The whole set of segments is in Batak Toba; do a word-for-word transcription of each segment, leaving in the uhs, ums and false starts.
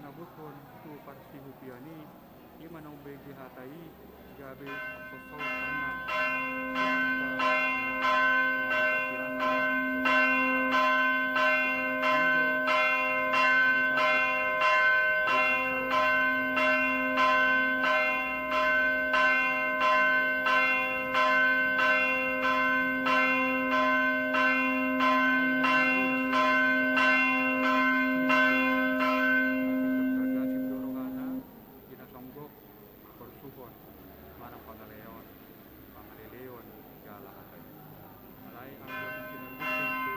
Pasahathon tu parsihupian i, i ma na umbege hata i, gabe poso. Di na songgop, porsuhon, manang pangalehon, pangaleleon, jala hata i. Alai anggo na sinarbukon tu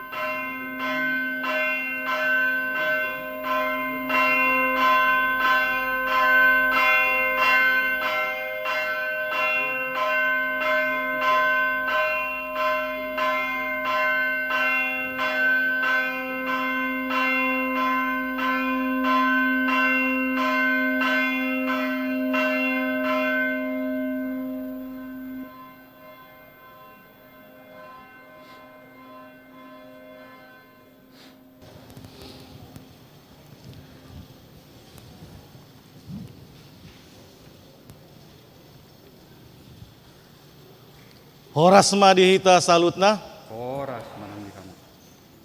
Horas ma di hita saluhutna. Horas ma nang di hamu.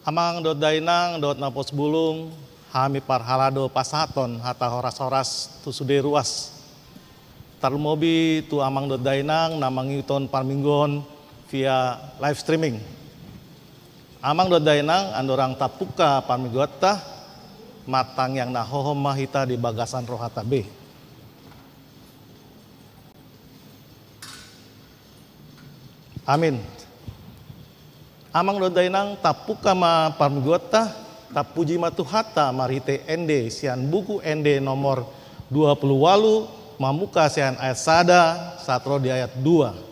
Amang dohot dainang dohot na pos bulung, hami parhalado pasahathon hata horas-horas tu sude ruas. Tarlumobi tu amang dohot dainang na mangihuthon parmingguon via live streaming. Amang dohot dainang, andorang tapungka parmingguonta, martangiang na hohom ma hita di bagasan rohanta be. Amin. Amang dohot dainang, tapungka ma parmingguonta, tapuji ma Tuhanta marhite ende sian Buku Ende nomor dua puluh ualu, mamungka sian ayat sada sahat ro di ayat dua.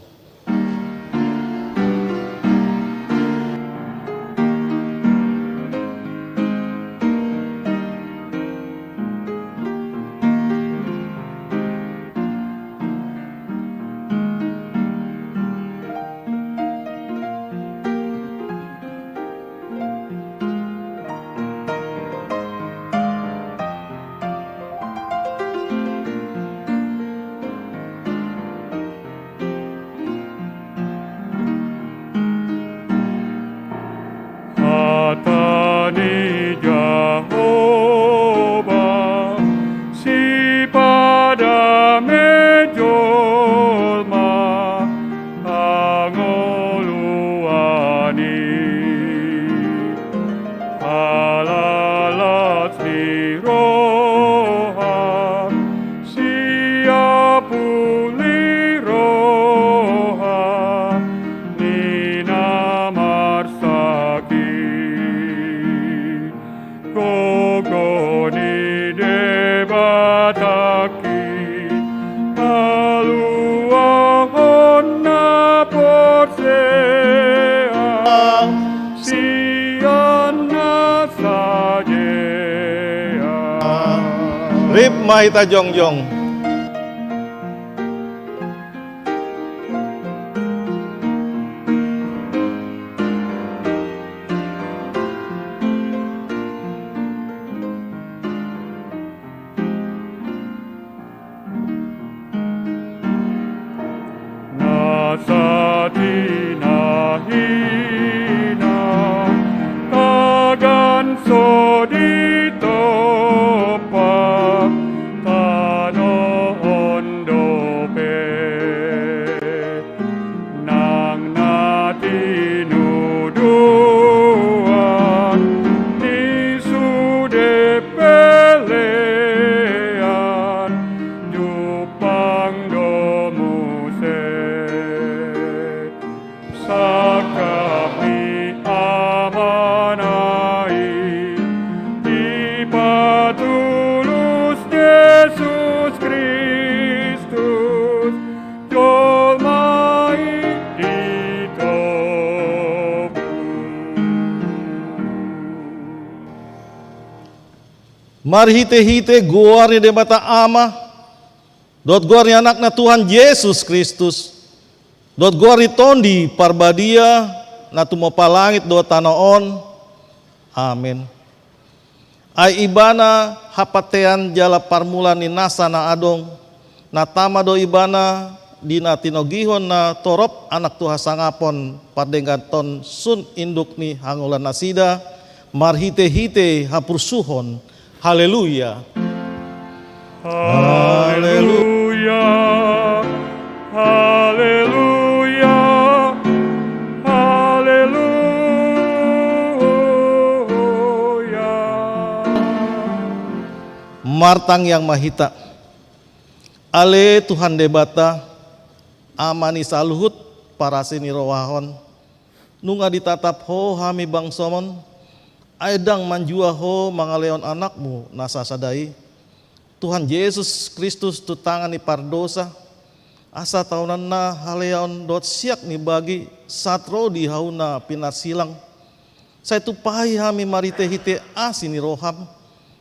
Hata ni Jahowa, sipadame jolma hangoluan i. Ala las ni roha, siapul ni roha ni na marsakit. Gogo ni Debatangki, haluahon na porsea sian na sajea. Rip ma hita jongjong. Nasa tinahina tagan so ditompa tano on dope. Nang na tinuduan ni sude pelean jumpang do muse. Sangkap ni Amana i dipatulus Jesus Kristus, jolma i di tobu. Marhitehite goar ni Debata Ama, dohot goar ni Anakna Tuhan Jesus Kristus, dohot goar ni Tondi Parbadia, na tumompa langit dohot tano on. Amen. Ai Ibana hapantean jala parmulaan ni nasa na adong, na tama do Ibana di na tinogihon na torop anak tu hasangapon pardengganhon sun induk ni hangoluan nasida, marhitehite hapursuhon. Haleluya. Haleluya. Haleluya. Haleluya. Martangiang ma hita. Ale Tuhan Debata, Ama ni saluhut parasi ni roha on, nunga ditatap Ho hami bangsoM on, ai ndang manjua Ho mangalehon Anakmu na sasada i, Tuhan Jesus Kristus, tu tangan ni pardosa, asa taonanna haleaon dohot siak ni bagi sahat ro di hau na pinarsilang. Sai tumpahi hami marhitehite asi ni rohaM,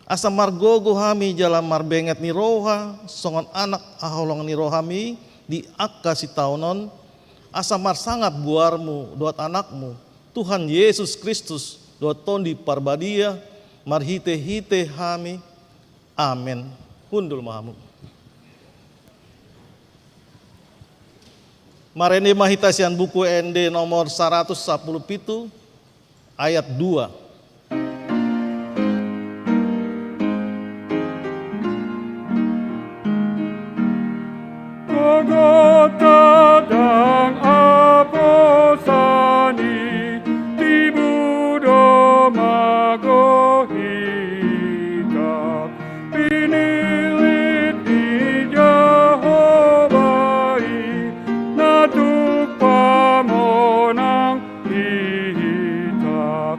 asa margogo hami jala marbenget ni roha songon anak haholongan ni rohaM i di angka sitaonon, asa marsangap goarMu dohot Anakmu, Tuhan Jesus Kristus, dohot Tondi Parbadia, marhitehite hami. Amen. Hundul ma hamu. Marende ma hita sian Buku Ende nomor saratus sampulu pitu, ayat dua. Gogonta ndang aposan i, tibu do mago hita. Pinillit ni Jahowa i na tuk pamonang hita.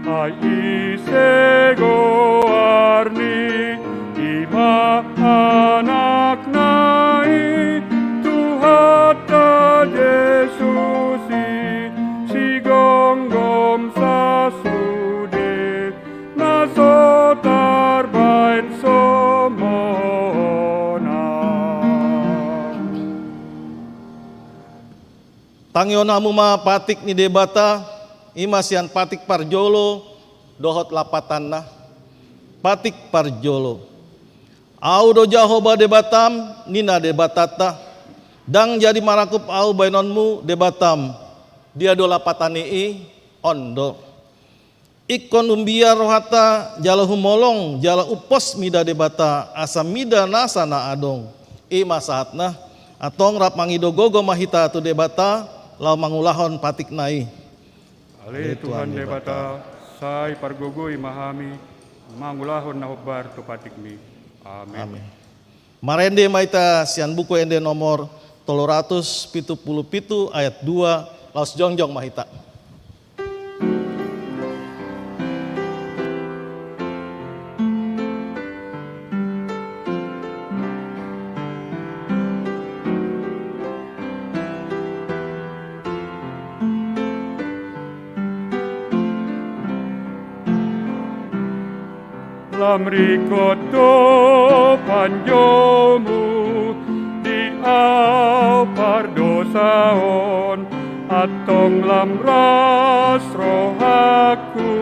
Ai ise goarni? I ma Anakna i, Tuhanta Jesus i, sigomgom sasude, na so tarbaen somonan. Tangihon hamu ma patik ni Debata, i ma sian patik parjolo dohot lapatanna. Patik parjolo. Ahu do Jahowa Debatam, ninna Debatanta. Ndang jadi manangkup Ahu baenonmu, Debatam. Dia do lapatan ni i? On do. Ingkon umbiar rohanta jala humolong jala umpos mida Debata asa mida nasa na adong. I ma sahatna. Antong rap mangido gogo ma hita tu Debata laho mangulahon patikna i. Ale Tuhan Debata, sai pargogoi ma hami mangulahon na hombar tu patikmi. Amen. Amen. Marende ma hita sian Buku Ende nomor tolu ratus pitu pulu pitu ayat dua, laos jongjong ma hita. Lam ringkot do panjoumu di ahu pardosa on, antong lam ras rohangku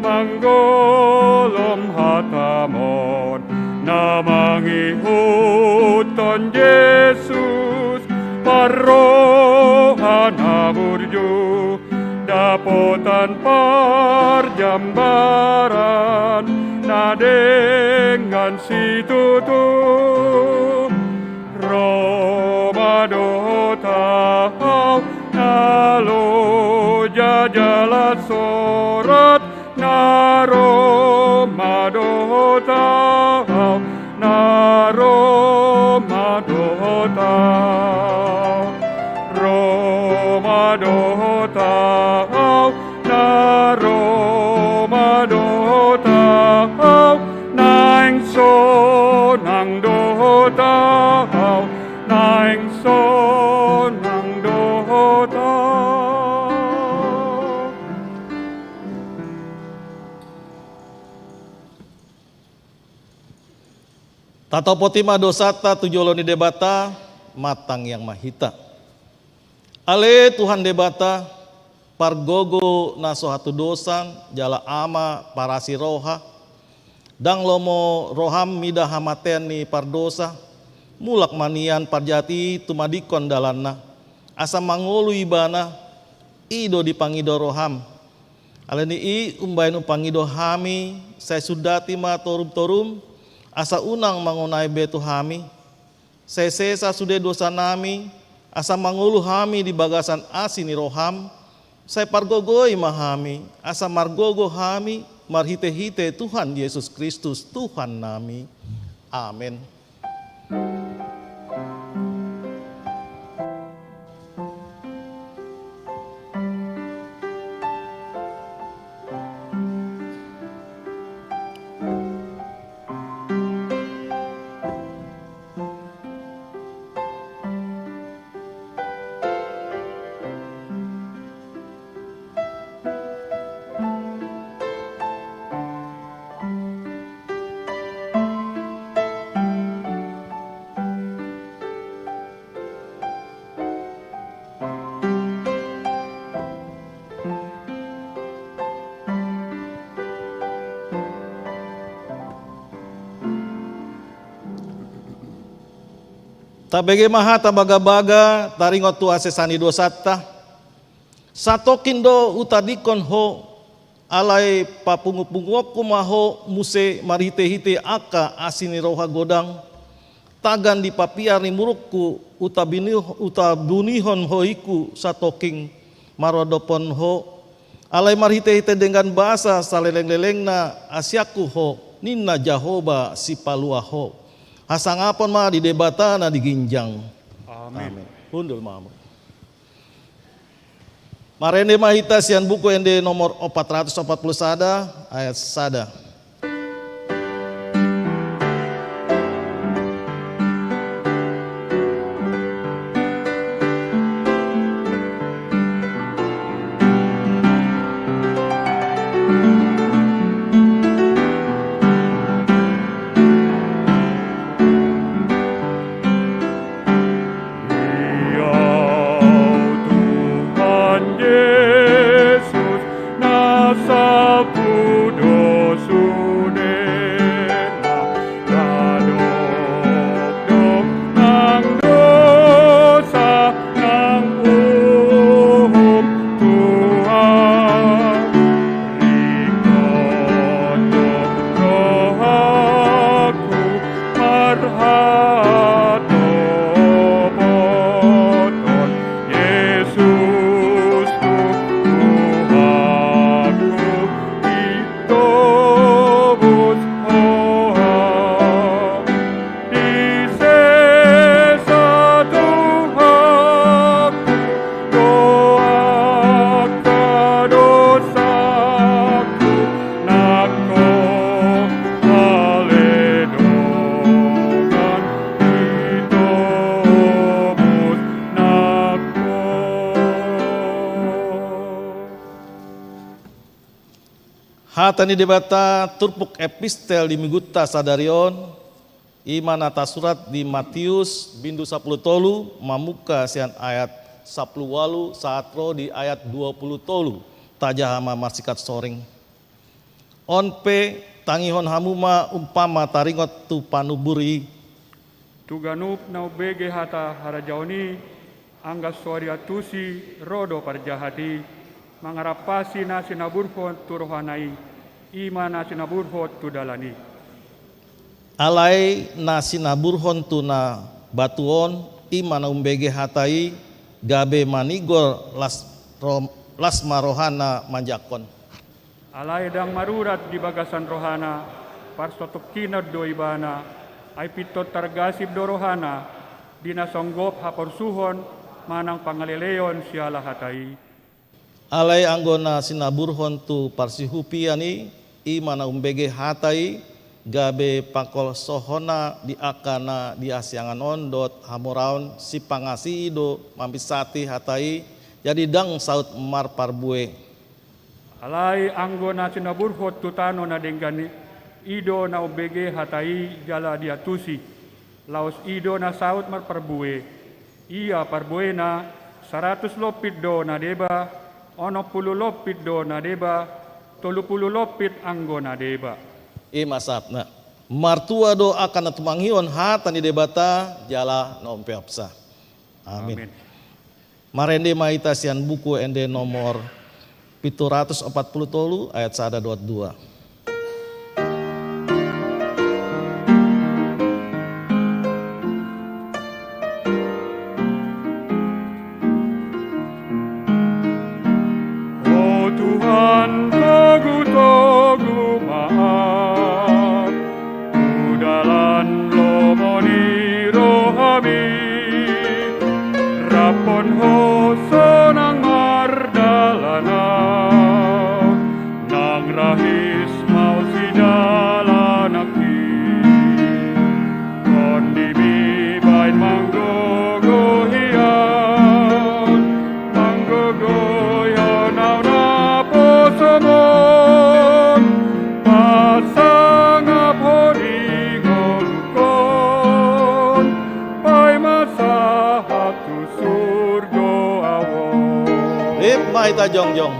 manggolom hatam on. Na mangihuthon Jesus parroha na burju, dapotan parjambaran na dengan situtu. Ro ma dohot ahu na loja jala sorat, na ro ma dohot ahu, na ro ma dohot ahu. Ro ma dohot ahu, na ro ma dohot ahu, naeng sonang dohot ahu, naeng sonang dohot ahu. Tatopoti ma dosanta tu jolo ni Debata, martangiang ma hita. Ale Tuhan Debata, pargogo na so hatudosan, jala Ama parasi roha, Ndang lomo roham mida hamatean ni pardosa, mulak ma nian parjahat i tumadingkon dalanna, asa mangolu ibana, i do dipangido roham. Alani i umbahen hupangido hami, sai sundati ma torumtorum, asa unang mangonai be tu hami. Sai sesa sude dosanami, asa mangolu hami di bagasan asi ni roham, sai pargogoi ma hami, asa margogo hami marhitehite Tuhan Jesus Kristus Tuhannami. Amen. Tabege ma hata bagabaga taringot tu hasesaan ni dosanta. Satongkin do hutadingkon ho, alai papungupunguonku ma ho muse marhitehite angka asi ni roha godang. Tagan di papiar ni murukku, hutabuni-, hutabunihon ho ingku satongkin maradophon ho. Alai marhitehite denggan basa salelenglelengna asianku ho, ninna Jahowa Sipalua ho. Hasangapon ma di Debata na di ginjang. Amin. Amin. Hundul ma hamu. Marende ma hita sian Buku Ende nomor opat ratus opat pulu sada, ayat sada. Ia Tuhan Jesus, na salpu do sudena, na dokdok nang dosa nang uhum Tuhan. Ringkot do rohangku marhatopothon Jesus tu Tuhanku, itobus ho ahu. Disesa Tuhanku do angka dosangku, nang ho ale dongan, itobus nang ho. Hata ni Debata turpuk epistel di minggunta sadari on, i ma na tasurat di Matius bindu sapulu tolu, mamungka sian ayat sapulu ualu sahat ro di ayat dua pulu tolu. Tajaha ma marsingkat soring. On pe, tangihon hamu ma umpama taringot tu panubur i. Tu ganup na umbege hata harajaon i, anggo so diantusi, ro do parjahat i, mangarampasi na sinaburhon tu rohana i, i ma na sinaburhon tu dalan i. Alai na sinaburhon tu na batu on, i ma na umbege hata i, gabe manigor las ro-, las ma rohana manjangkon. Alai ndang marurat di bagasan rohana, parsatongkinan do ibana, ai pintor targasip do rohana, di na songgop haporsuhon manang pangaleleon siala hata i. Alai anggo na sinaburhon tu parsihupian i, i ma na umbege hata i, gabe pangkolsohonna di angka na di hasiangan on dohot hamoraon, sipangasii do mambinsati hata i, jadi ndang saut marparbue. Alai anggo na sinaburhon tu tano na denggan i, i do na umbege hata i jala diantusi. Laos i do na saut marparbue. Ia parbuena, saratus lompit do na deba, onom pulu lompit do na deba, tolu pulu lompit anggo na deba. I ma sahatna. Martua do angka na tumangihon hata ni Debata jala na umpeopsa. Amin. Amin. Marende ma hita sian Buku Ende nomor pitu ratus opat pulu tolu, ayat sada dohot dua. O Tuhan, togu-togu ma ahu tu dalan lomo ni rohami, raphon Ho sonang mardalanan, nang rahis ma Ho sidalananki. Tondimi baen manggogohi ahu, manggogoi ahu na naposom on, pasangap Ho di ngolungkon, paima sahat tu surgo ahu on. Ip ma hita jongjong.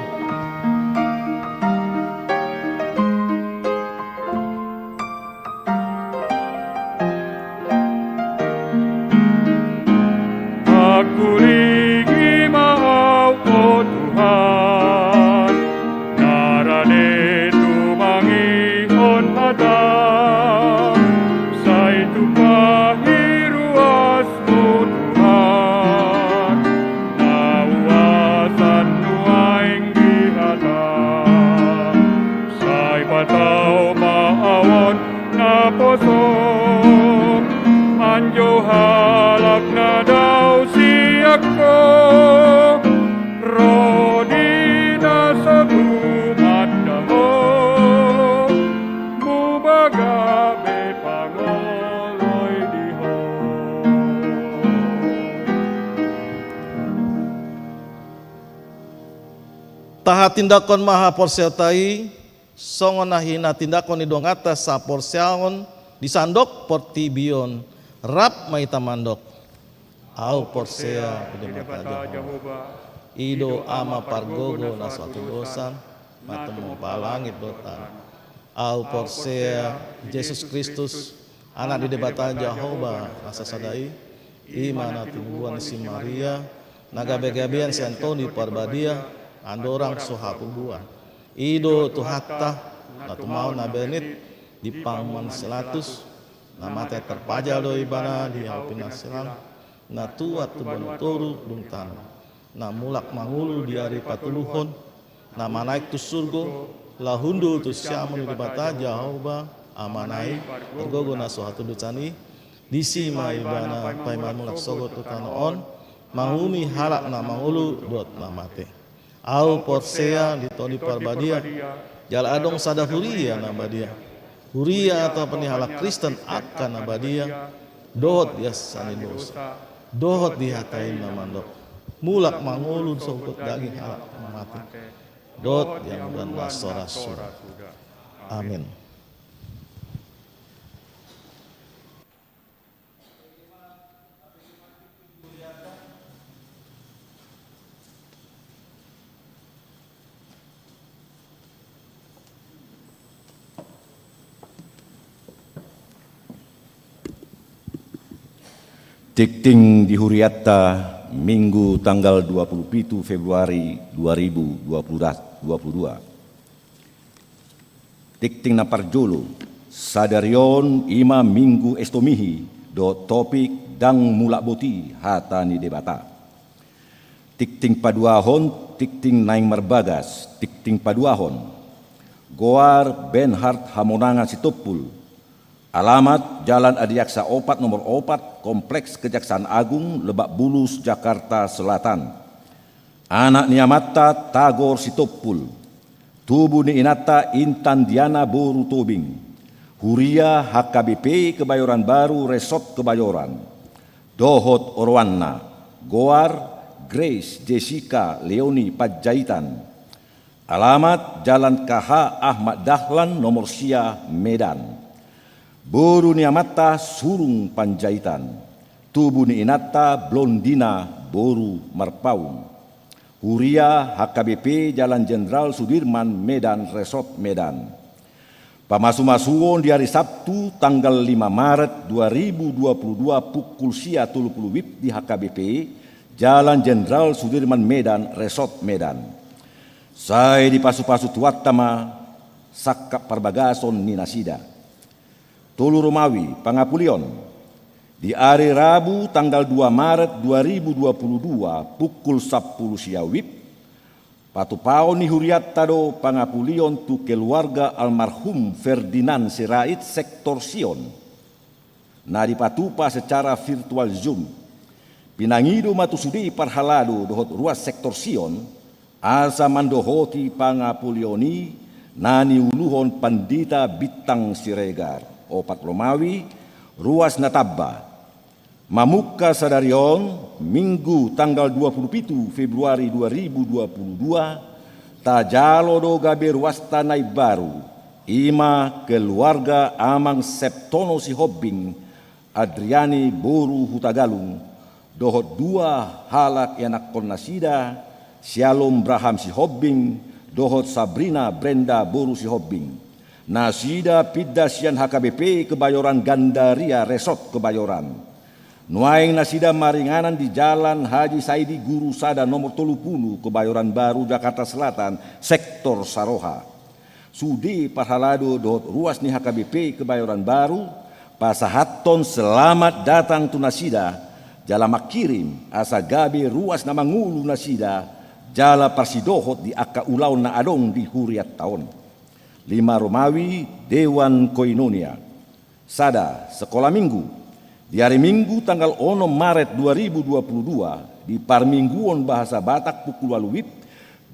Pangkulingi ma ahu, o Tuhan, na rade tumangihon hataM, sai tumpahi ruas Tuhan, na uasan nuaeng di hataM. Sai patau ma ahu on naposom, manjou halak na dao sian Ho, ro di na so tumanda Ho, muba gabe pangoloi di Ho. Tahatindangkon ma haporseaonta i, songon na hinatindangkon ni donganta saporseaon di sandok portibi on. Rap ma hita mandok. Ahu porsea di Debata Jahowa, i do Ama pargogo na so hatudosan, na tumompa langit dohot tano. Ahu porsea di Jesus Kristus, Anak ni Debata Jahowa na sasada i, i ma na tinubuan ni si Maria, na gabegabean sian Tondi Parbadia, andorang so hapubuan. I do Tuhanta, na tumaon na bernit di panguhuman si Pilatus, na mate tarpajal do Ibana di hau pinarsilang, na tuat tu banua toru dung tano, na mulak mangolu di ari patoluhon, na manaek tu surgo, laho hundul tu siamun ni Debata Jahowa Amana i, pargogo na so hatudosan i. Disi ma Ibana paima mulak sogot tu tano on, manguhumi halak na mangolu dohot na mate. Ahu porsea di Tondi Parbadia, jala adong sada huria na badia, huria atap ni halak Kristen angka na badia, dohot di asa ni dosa, dohot di hata i na mandok, mulak mangolu sogot daging halak na mate, dohot di hamoraon na so ra suda. Amin. Tingting di hurianta, Minggu tanggal dua puluh pitu Februari dua ribu dua puluh dua. Tingting na parjolo, sadari on i ma Minggu Estomihi, dohot topik ndang mulak boti hata ni Debata. Tingting paduahon, tingting naeng marbagas, tingting paduahon. Goar Bernhard Hamonangan Sitompul. Alamat Jalan Adiaksa opat nomor opat, Kompleks Kejaksaan Agung, Lebak Bulus, Jakarta Selatan. Anak ni amanta Tagor Sitompul. Tubu ni inanta Intan Diana boru Tobing. Huria H K B P Kebayoran Baru, Resort Kebayoran. Dohot oroanna, goar Grace Jessica Leoni Panjaitan. Alamat Jalan K H Ahmad Dahlan nomor sia, Medan. Boru ni amanta Surung Panjaitan. Tubu ni inanta Blondina boru Marpaung. Huria H K B P Jalan Jenderal Sudirman, Medan, Resort Medan. Pamasumasuon di ari Sabtu tanggal lima Maret dua ribu dua puluh dua pukul sia tolu puluh wib di H K B P, Jalan Jenderal Sudirman Medan, Resort Medan. Sai dipasupasu Tuhanta ma sangkap parbagason ni nasida. Tolu Romawi, pangapulion. Di ari Rabu tanggal dua Maret dua ribu dua puluh dua pukul sampulu sia wib, patupaon ni hurianta do pangapulion tu keluarga almarhum Ferdinand Sirait, sektor Sion, na dipatupa secara virtual Zoom. Pinangido ma tu sude parhalado dohot ruas sektor Sion, asa mandohoti pangapulion i na niuluhon Pandita Bintang Siregar. Opat Romawi, ruas na tamba. Mamungka sadari on, Minggu tanggal dua puluh pitu Februari dua ribu dua puluh dua, tajalo do gabe ruasta na imbaru, i ma keluarga Amang Septono Sihombing, Adriani boru Hutagalung, dohot dua halak ianakkon nasida, Syalom Braham Sihombing dohot Sabrina Brenda boru Sihombing. Nasida pinda sian H K B P Kebayoran Gandaria Resort Kebayoran. Nuaeng nasida maringanan di Jalan Haji Saidi Guru Sada nomor tolu pulu, Kebayoran Baru, Jakarta Selatan, sektor Saroha. Sude parhalado dohot ruas ni H K B P Kebayoran Baru pasahathon selamat datang tu nasida, jala mangkirim asa gabe ruas na mangolu nasida, jala parsidohot di angka ulaon na adong di hurianta on. Lima Romawi, Dewan Koinonia. Sada, Sekolah Minggu. Di ari Minggu tanggal onom Maret dua ribu dua puluh dua, di parmingguon bahasa Batak pukul ualu wib,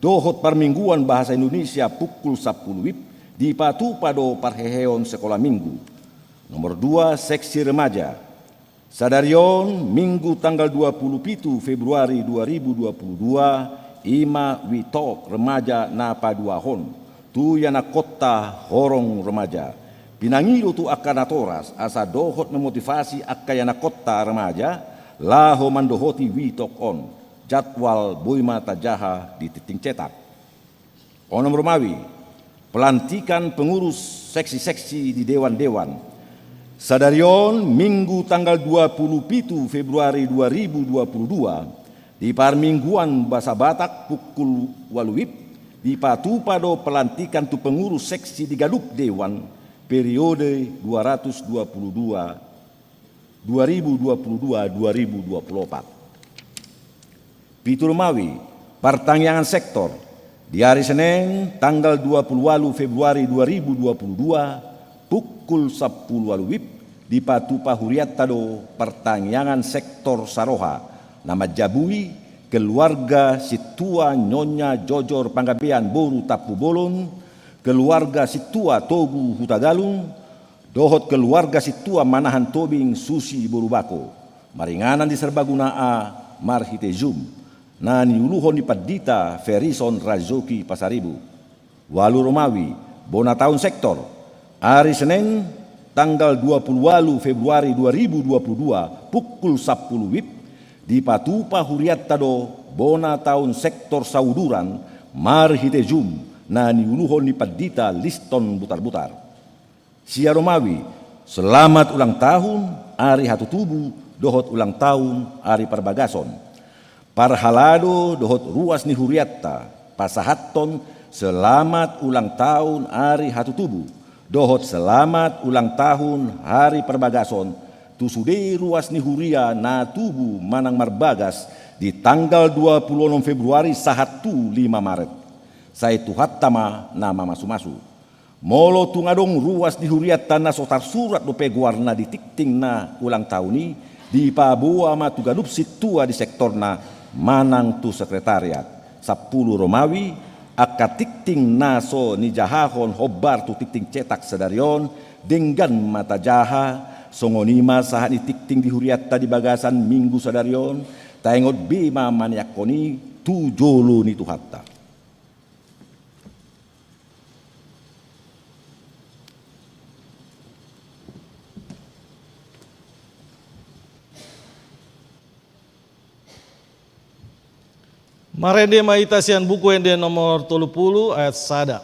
dohot parmingguon bahasa Indonesia pukul sampulu wib, dipatupa do parheheon Sekolah Minggu. Nomor dua, Seksi Remaja. Sadari on, Minggu tanggal dua puluh pitu Februari dua ribu dua puluh dua, i ma We Talk Remaja na paduahon tu ianakkonta horong remaja. Pinangido tu angka natoras asa dohot memotivasi angka ianakkonta remaja laho mandohoti We Talk on. Jadwal boi ma tajaha di tingting cetak. Onom Romawi, pelantikan pengurus seksi-seksi di dewan-dewan. Sadari on, Minggu tanggal dua puluh pitu Februari dua ribu dua puluh dua, di parmingguan bahasa Batak pukul ualu wib, dipatupa do pelantikan tu pengurus seksi di ganup dewan periode dua ratus dua puluh dua, dua ribu dua puluh dua, dua ribu dua puluh opat. Pitu Romawi, partangiangan sektor. Di ari Senen, tanggal dua puluh ualu Februari dua ribu dua puluh dua, pukul sampulu ualu wib, dipatupa hurianta do partangiangan sektor Saroha, na manjabui keluarga sintua Nyonya Jojor Panggabean boru Tampubolon, keluarga sintua Togu Hutagalung, dohot keluarga sintua manahan Tobing Susi boru Bako, maringanan di Serbaguna A marhite Zoom, na niuluhon ni Pandita Ferison Razoki Pasaribu. Ualu Romawi, bona taon sektor. Ari Senen, tanggal dua puluh ualu Februari dua ribu dua puluh dua, pukul sampulu wib, dipatupa hurianta do bona taon sektor Sauduran marhite Zoom, na niuluhon ni Pandita Liston Butarbutar. Sia Romawi, selamat ulang tahun ari hatutubu dohot ulang tahun ari parbagason. Parhalado dohot ruas ni hurianta pasahathon selamat ulang tahun ari hatutubu dohot selamat ulang tahun ari parbagason tu sude ruas ni huria na tubu manang marbagas di tanggal dua puluh onom Februari sahat tu lima Maret. Sai Tuhanta ma na mamasumasu. Molo tung adong ruas ni hurianta na so tarsurat dope goarna di tingting na ulang tahun i, dipaboa ma tu ganup sintua di sektorna manang tu sekretariat. Sampulu Romawi, angka tingting na so nijahahon hombar tu tingting cetak sadari on, denggan ma tajaha. Songon i ma sahat ni tingting di hurianta di bagasan Minggu sadari on. Taingot be ma maneakhon i tu jolo ni Tuhanta. Marende ma hita sian Buku Ende nomor tolu pulu ayat sada.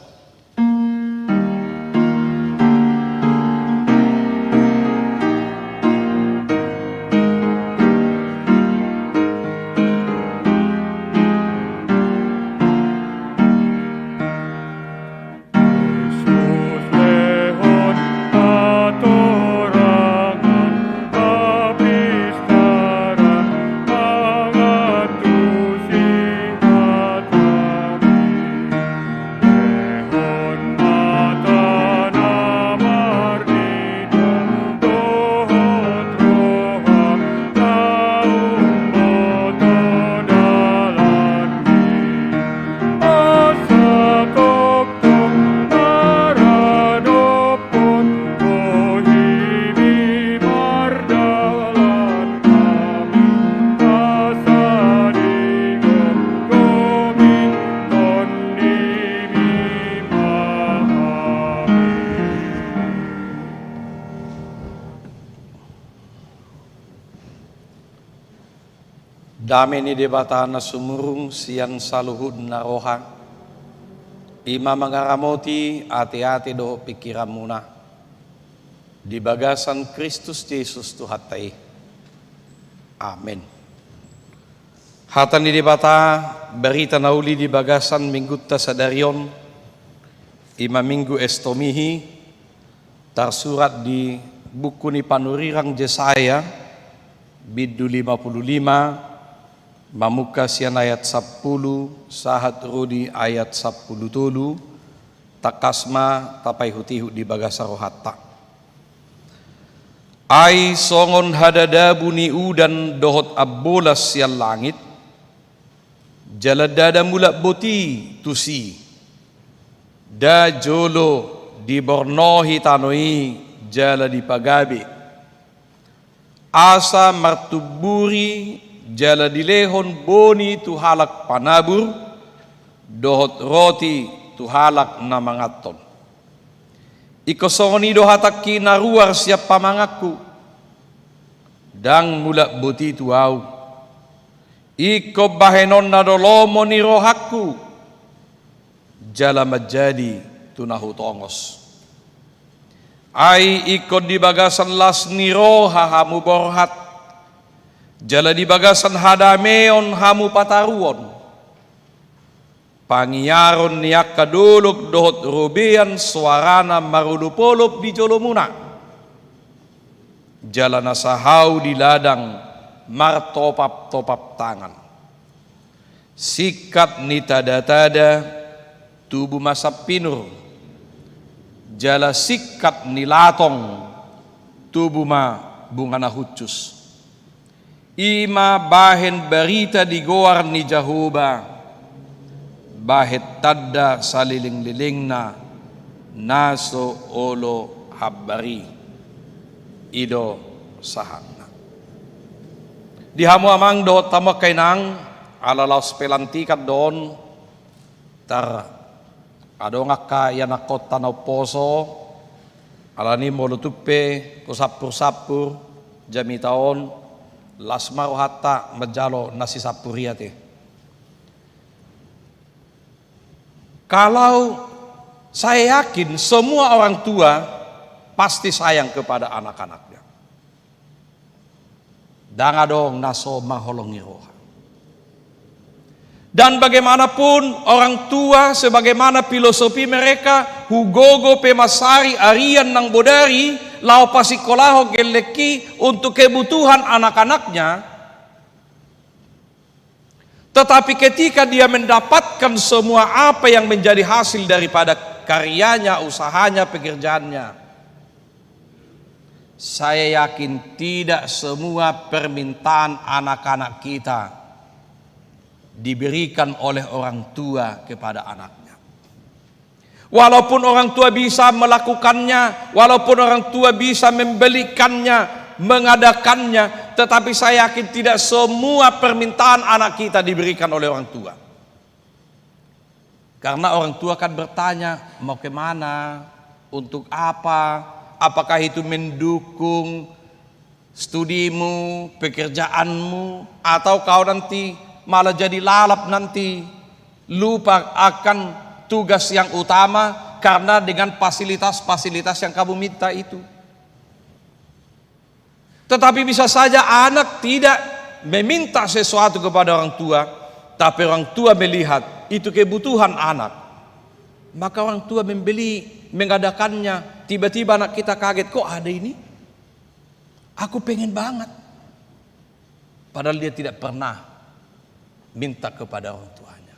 Dame ni Debata na sumurung sian saluhutna roha, i ma mangaramoti ateate dohot pingkiranmuna di bagasan Kristus Jesus Tuhanta i. Amen. Hata ni Debata, barita na uli di bagasan minggunta sadari on, i ma minggu Estomihi, tarsurat di buku ni panurirang Jesaya, bindu lima pulu lima, mamungka sian ayat sampulu sahat ro di ayat sampulu tolu. Tangkas ma tapaihutihut di bagasan rohanta. Ai songon hadadabu ni udan dohot ambolas sian langit, jala ndada mulak boti tusi, nda jolo dibornohi tano i jala dipagabe, asa martumburi jala dilehon boni tu halak panabur, dohot roti tu halak na manganhon. Ingkon songon i do hatangki na ruar sian pamanganku, ndang mulak boti tu ahu. Ingkon bahenonna do lomo ni rohangku, jala manjadi tu na hutongos. Ai ingkon di bagasan las ni roha hamu borhat, jala di bagasan hadameon hamu pataruhon. Pangiaron ni angka dolok dohot robean soarana marolopolop di jolomuna, jala na sahau di ladang martopaptopap tangan. Singkat ni tadatada tubu ma sampinur, jala singkat ni latong tubu ma bunga na hushus. I ma bahen barita di goar ni Jahowa, bahen tanda salelenglelengna na so olo hambar i. I do sahatna. Di hamu amang dohot hamu angka inang, ala laos pelantikan do on, tar adong angka ianakhonta na umposo, alani molo tung pe husampursampur jamita on, las ma rohanta manjalo na sisampur i ate. Kalau saya yakin semua orang tua pasti sayang kepada anak-anaknya. Ndang adong na so mangholongi roha. Dan bagaimanapun orang tua, sebagaimana filosofi mereka, hugogo pe mansari arian nang bodari, laho pasikolahon gellengki untuk kebutuhan anak-anaknya. Tetapi ketika dia mendapatkan semua apa yang menjadi hasil daripada karyanya, usahanya, pekerjaannya, saya yakin tidak semua permintaan anak-anak kita diberikan oleh orang tua kepada anaknya. Walaupun orang tua bisa melakukannya, walaupun orang tua bisa membelikannya, mengadakannya, tetapi saya yakin tidak semua permintaan anak kita diberikan oleh orang tua. Karena orang tua kan bertanya, "Mau ke mana? Untuk apa? Apakah itu mendukung studimu, pekerjaanmu, atau kau nanti malah jadi lalap nanti, lupa akan tugas yang utama karena dengan fasilitas-fasilitas yang kamu minta itu." Tetapi bisa saja anak tidak meminta sesuatu kepada orang tua, tapi orang tua melihat itu kebutuhan anak. Maka orang tua membeli, mengadakannya, tiba-tiba anak kita kaget, "Kok ada ini? Aku pengen banget." Padahal dia tidak pernah minta kepada orang tuanya.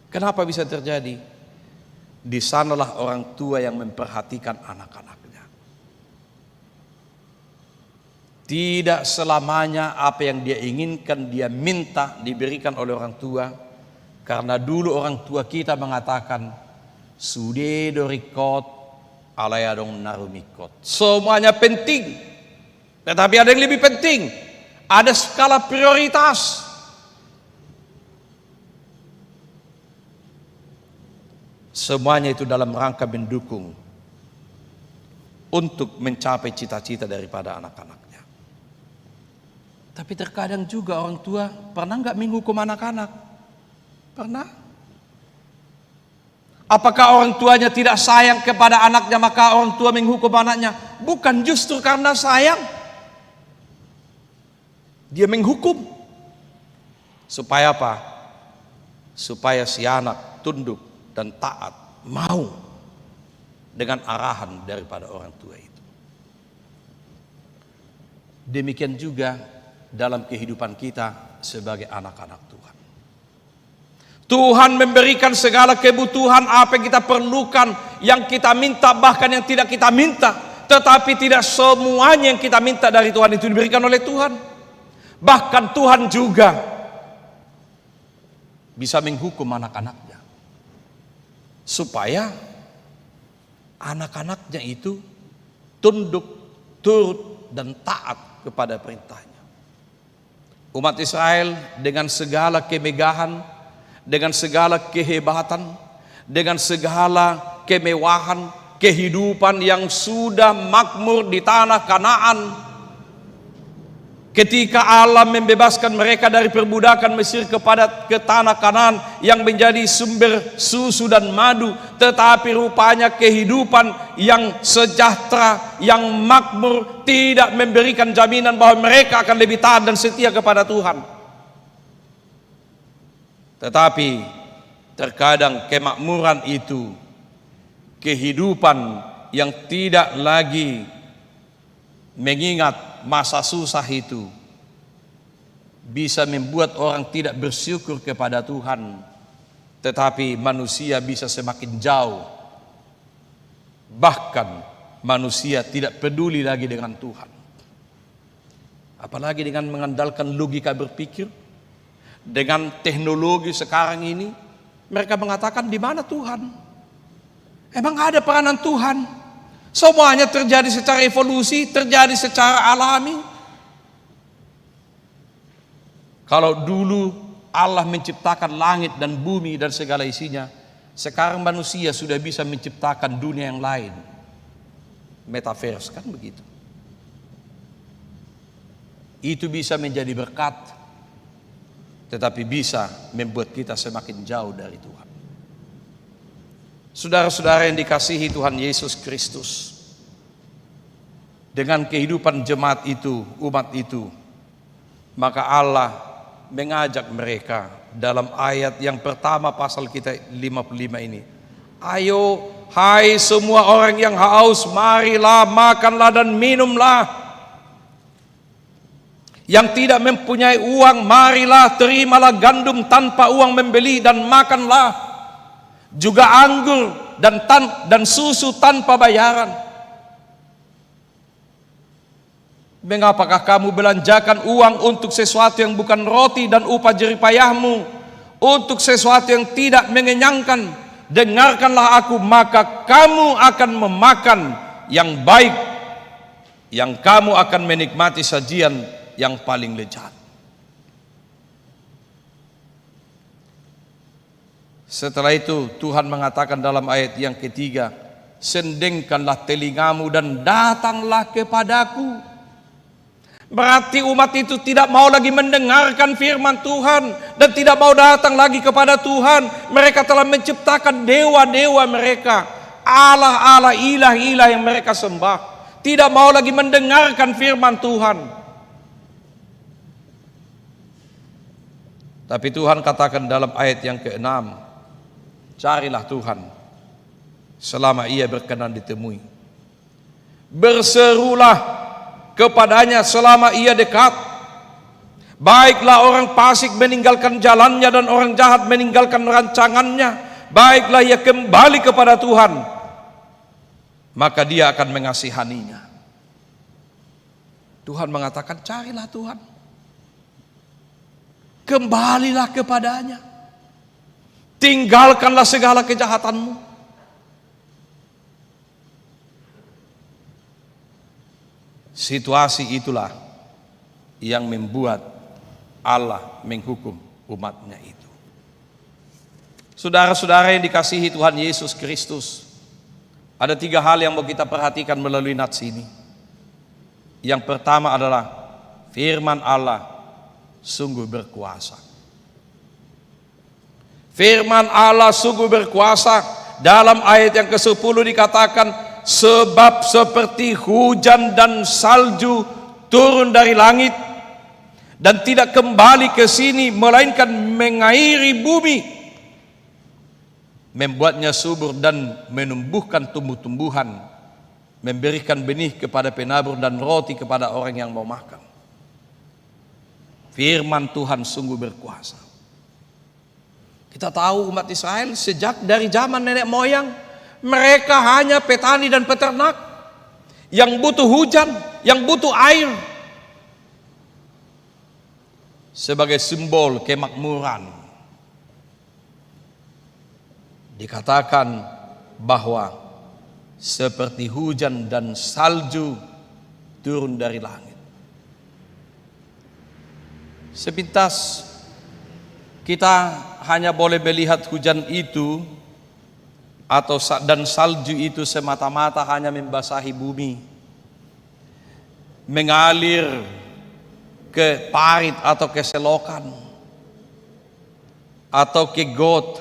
Kenapa bisa terjadi? Di sanalah orang tua yang memperhatikan anak-anaknya. Tidak selamanya apa yang dia inginkan, dia minta, diberikan oleh orang tua. Karena dulu orang tua kita mengatakan, "Sude do ringkot, alai adong na rumingkot." Semuanya penting, tetapi ada yang lebih penting. Ada skala prioritas. Semuanya itu dalam rangka mendukung untuk mencapai cita-cita daripada anak-anaknya. Tapi terkadang juga orang tua pernah nggak menghukum anak-anak? Pernah. Apakah orang tuanya tidak sayang kepada anaknya, maka orang tua menghukum anaknya? Bukan, justru karena sayang, dia menghukum. Supaya apa? Supaya si anak tunduk dan taat, mau dengan arahan daripada orang tua itu. Demikian juga dalam kehidupan kita sebagai anak-anak Tuhan. Tuhan memberikan segala kebutuhan apa yang kita perlukan, yang kita minta, bahkan yang tidak kita minta. Tetapi tidak semuanya yang kita minta dari Tuhan itu diberikan oleh Tuhan. Bahkan Tuhan juga bisa menghukum anak-anaknya, supaya anak-anaknya itu tunduk, turut, dan taat kepada perintahnya. Umat Israel dengan segala kemegahan, dengan segala kehebatan, dengan segala kemewahan, kehidupan yang sudah makmur di tanah Kanaan. Ketika Allah membebaskan mereka dari perbudakan Mesir kepada, ke tanah Kanaan yang menjadi sumber susu dan madu, tetapi rupanya kehidupan yang sejahtera, yang makmur, tidak memberikan jaminan bahwa mereka akan lebih taat dan setia kepada Tuhan. Tetapi terkadang kemakmuran itu, kehidupan yang tidak lagi mengingat masa susah itu, bisa membuat orang tidak bersyukur kepada Tuhan, tetapi manusia bisa semakin jauh. Bahkan manusia tidak peduli lagi dengan Tuhan. Apalagi dengan mengandalkan logika berpikir, dengan teknologi sekarang ini, mereka mengatakan, "Di mana Tuhan? Emang ada peranan Tuhan? Semuanya terjadi secara evolusi, terjadi secara alami." Kalau dulu Allah menciptakan langit dan bumi dan segala isinya, sekarang manusia sudah bisa menciptakan dunia yang lain. Metaverse, kan begitu. Itu bisa menjadi berkat, tetapi bisa membuat kita semakin jauh dari Tuhan. Saudara-saudara yang dikasihi Tuhan Yesus Kristus, dengan kehidupan jemaat itu, umat itu, maka Allah mengajak mereka dalam ayat yang pertama pasal kita lima puluh lima ini. "Ayo, hai semua orang yang haus, marilah, makanlah dan minumlah. Yang tidak mempunyai uang, marilah, terimalah gandum tanpa uang membeli dan makanlah. Juga anggur dan tan-, dan susu tanpa bayaran." Mengapakah kamu belanjakan uang untuk sesuatu yang bukan roti dan upah jerih payahmu, untuk sesuatu yang tidak mengenyangkan? Dengarkanlah aku, maka kamu akan memakan yang baik, yang kamu akan menikmati sajian yang paling lezat. Setelah itu, Tuhan mengatakan dalam ayat yang ketiga, "Sendengkanlah telingamu dan datanglah kepadaku." Berarti umat itu tidak mau lagi mendengarkan firman Tuhan dan tidak mau datang lagi kepada Tuhan. Mereka telah menciptakan dewa-dewa mereka, allah-allah, ilah-ilah yang mereka sembah. Tidak mau lagi mendengarkan firman Tuhan. Tapi Tuhan katakan dalam ayat yang keenam, "Carilah Tuhan selama Ia berkenan ditemui. Berserulah kepada-Nya selama Ia dekat. Baiklah orang fasik meninggalkan jalannya dan orang jahat meninggalkan rancangannya. Baiklah ia kembali kepada Tuhan, maka Dia akan mengasihaninya." Tuhan mengatakan, "Carilah Tuhan. Kembalilah kepada-Nya. Tinggalkanlah segala kejahatanmu." Situasi itulah yang membuat Allah menghukum umat-Nya itu. Saudara-saudara yang dikasihi Tuhan Yesus Kristus, ada tiga hal yang mau kita perhatikan melalui nats ini. Yang pertama adalah Firman Allah sungguh berkuasa. Firman Allah sungguh berkuasa. Dalam ayat yang kesepuluh dikatakan, "Sebab seperti hujan dan salju turun dari langit dan tidak kembali ke sini, melainkan mengairi bumi, membuatnya subur dan menumbuhkan tumbuh-tumbuhan, memberikan benih kepada penabur dan roti kepada orang yang mau makan." Firman Tuhan sungguh berkuasa. Kita tahu umat Israel sejak dari zaman nenek moyang, mereka hanya petani dan peternak yang butuh hujan, yang butuh air. Sebagai simbol kemakmuran, dikatakan bahwa seperti hujan dan salju turun dari langit. Sepintas kita hanya boleh melihat hujan itu atau sa-, dan salju itu semata-mata hanya membasahi bumi, mengalir ke parit atau ke selokan atau ke got,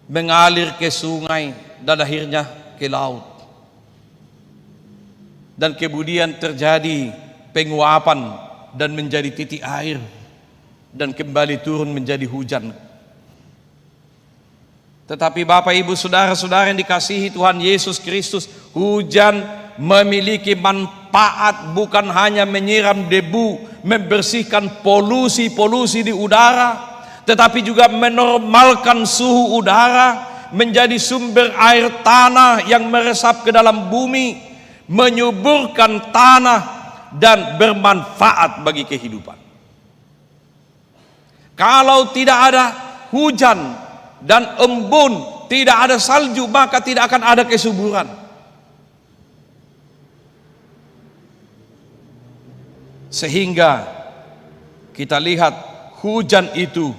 mengalir ke sungai, dan akhirnya ke laut. Dan kemudian terjadi penguapan dan menjadi titik air, dan kembali turun menjadi hujan. Tetapi Bapak, Ibu, saudara-saudara yang dikasihi Tuhan Yesus Kristus, hujan memiliki manfaat bukan hanya menyiram debu, membersihkan polusi-polusi di udara, tetapi juga menormalkan suhu udara, menjadi sumber air tanah yang meresap ke dalam bumi, menyuburkan tanah, dan bermanfaat bagi kehidupan. Kalau tidak ada hujan dan embun, tidak ada salju, maka tidak akan ada kesuburan. Sehingga kita lihat hujan itu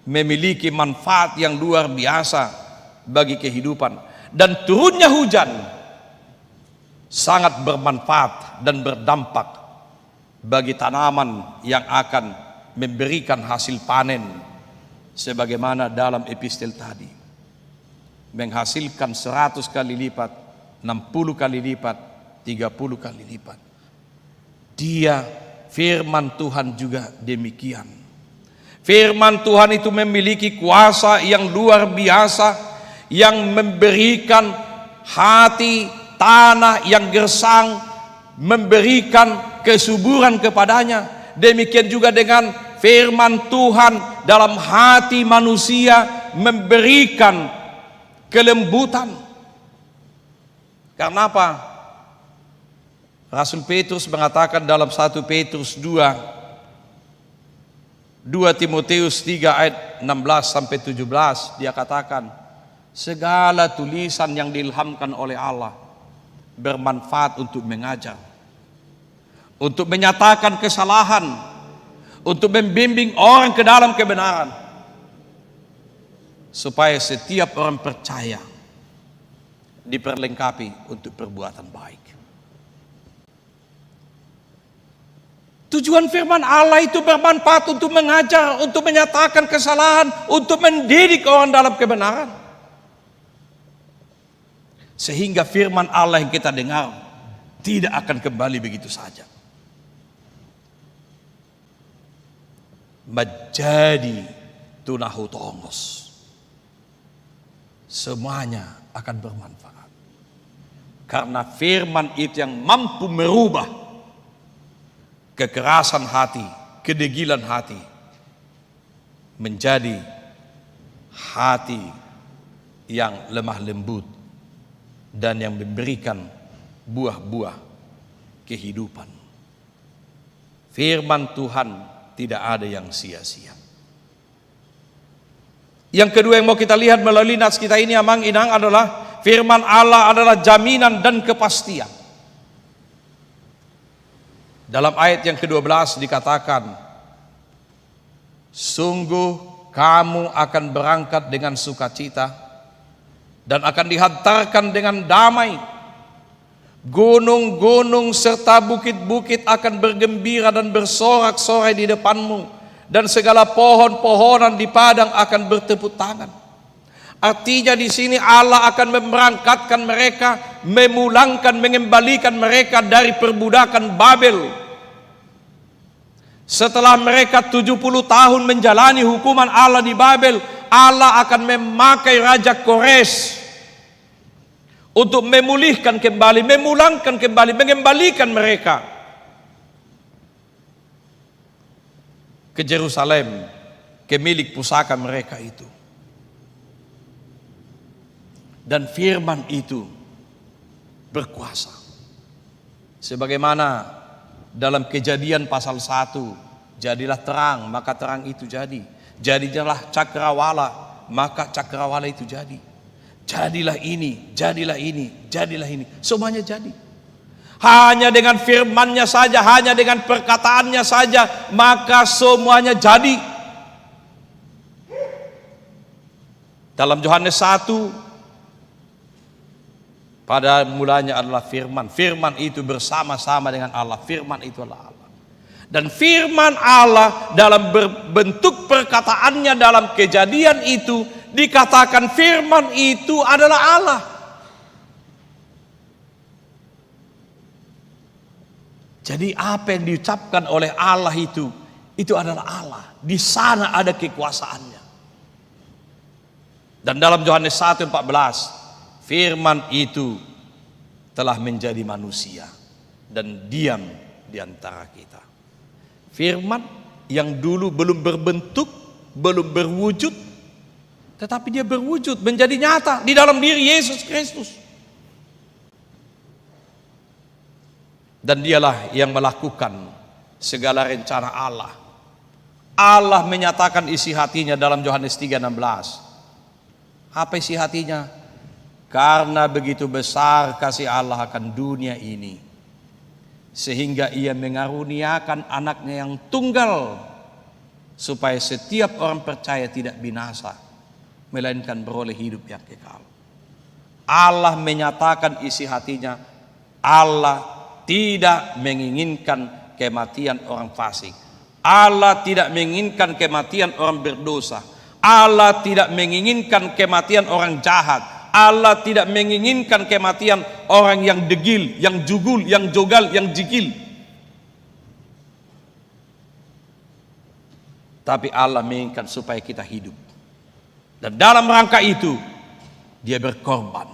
memiliki manfaat yang luar biasa bagi kehidupan. Dan turunnya hujan sangat bermanfaat dan berdampak bagi tanaman yang akan memberikan hasil panen, sebagaimana dalam epistel tadi, menghasilkan seratus kali lipat, enam puluh kali lipat, tiga puluh kali lipat. Dia, firman Tuhan juga demikian. Firman Tuhan itu memiliki kuasa yang luar biasa, yang memberikan hati, tanah yang gersang, memberikan kesuburan kepadanya. Demikian juga dengan firman Tuhan dalam hati manusia memberikan kelembutan. Karena apa? Rasul Petrus mengatakan dalam satu Petrus dua, dua Timoteus tiga ayat enam belas sampai tujuh belas, dia katakan, "Segala tulisan yang diilhamkan oleh Allah bermanfaat untuk mengajar, untuk menyatakan kesalahan, untuk membimbing orang ke dalam kebenaran, supaya setiap orang percaya diperlengkapi untuk perbuatan baik." Tujuan firman Allah itu bermanfaat untuk mengajar, untuk menyatakan kesalahan, untuk mendidik orang dalam kebenaran. Sehingga firman Allah yang kita dengar tidak akan kembali begitu saja. Manjadi tu na hutongos. Semuanya akan bermanfaat. Karena firman itu yang mampu merubah kekerasan hati, kedegilan hati, menjadi hati yang lemah lembut dan yang memberikan buah-buah kehidupan. Firman Tuhan tidak ada yang sia-sia. Yang kedua yang mau kita lihat melalui nats kita ini, Amang Inang, adalah firman Allah adalah jaminan dan kepastian. Dalam ayat yang kedua belas dikatakan, "Sungguh kamu akan berangkat dengan sukacita dan akan dihantarkan dengan damai. Gunung-gunung serta bukit-bukit akan bergembira dan bersorak-sorai di depanmu, dan segala pohon-pohonan di padang akan bertepuk tangan. Artinya, di sini Allah akan memberangkatkan mereka, memulangkan, mengembalikan mereka dari perbudakan Babel. Setelah mereka tujuh puluh tahun menjalani hukuman Allah di Babel, Allah akan memakai Raja Kores untuk memulihkan kembali, memulangkan kembali, mengembalikan mereka ke Jerusalem, ke milik pusaka mereka itu. Dan firman itu berkuasa. Sebagaimana dalam Kejadian pasal satu, "Jadilah terang, maka terang itu jadi. Jadilah cakrawala, maka cakrawala itu jadi. Jadilah ini, jadilah ini, jadilah ini." Semuanya jadi. Hanya dengan firman-Nya saja, hanya dengan perkataan-Nya saja, maka semuanya jadi. Dalam Yohanes satu, pada mulanya adalah Firman. Firman itu bersama-sama dengan Allah. Firman itu adalah Allah. Dan firman Allah dalam ber-, bentuk perkataan-Nya dalam Kejadian itu dikatakan firman itu adalah Allah. Jadi, apa yang diucapkan oleh Allah itu, itu adalah Allah. Di sana ada kekuasaan-Nya. Dan dalam Yohanes satu empat belas, firman itu telah menjadi manusia dan diam di antara kita. Firman yang dulu belum berbentuk, belum berwujud, tetapi dia berwujud, menjadi nyata di dalam diri Yesus Kristus. Dan Dialah yang melakukan segala rencana Allah. Allah menyatakan isi hati-Nya dalam Yohanes tiga enam belas. Apa isi hati-Nya? "Karena begitu besar kasih Allah akan dunia ini, sehingga Ia mengaruniakan Anak-Nya yang tunggal, supaya setiap orang percaya tidak binasa, melainkan beroleh hidup yang kekal." Allah menyatakan isi hati-Nya, Allah tidak menginginkan kematian orang fasik. Allah tidak menginginkan kematian orang berdosa. Allah tidak menginginkan kematian orang jahat. Allah tidak menginginkan kematian orang yang degil, yang jugul, yang jogal, yang jigil. Tapi Allah menginginkan supaya kita hidup. Dan dalam rangka itu, Dia berkorban.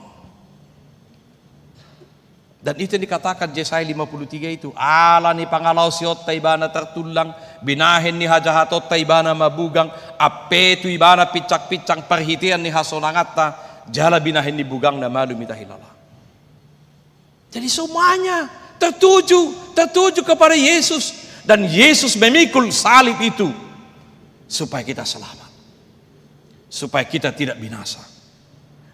Dan itu yang dikatakan Jesaya lima puluh tiga itu, "Ala ni pangalaosionta Ibana tartullang, binahen ni hajahatonta Ibana mabugang, ampe tu Ibana pinsang-pinsang parhitean ni hasonanganta, jala binahen ni bugangna malum hita hilala." Jadi, semuanya tertuju, tertuju kepada Yesus. Dan Yesus memikul salib itu supaya kita selamat, supaya kita tidak binasa.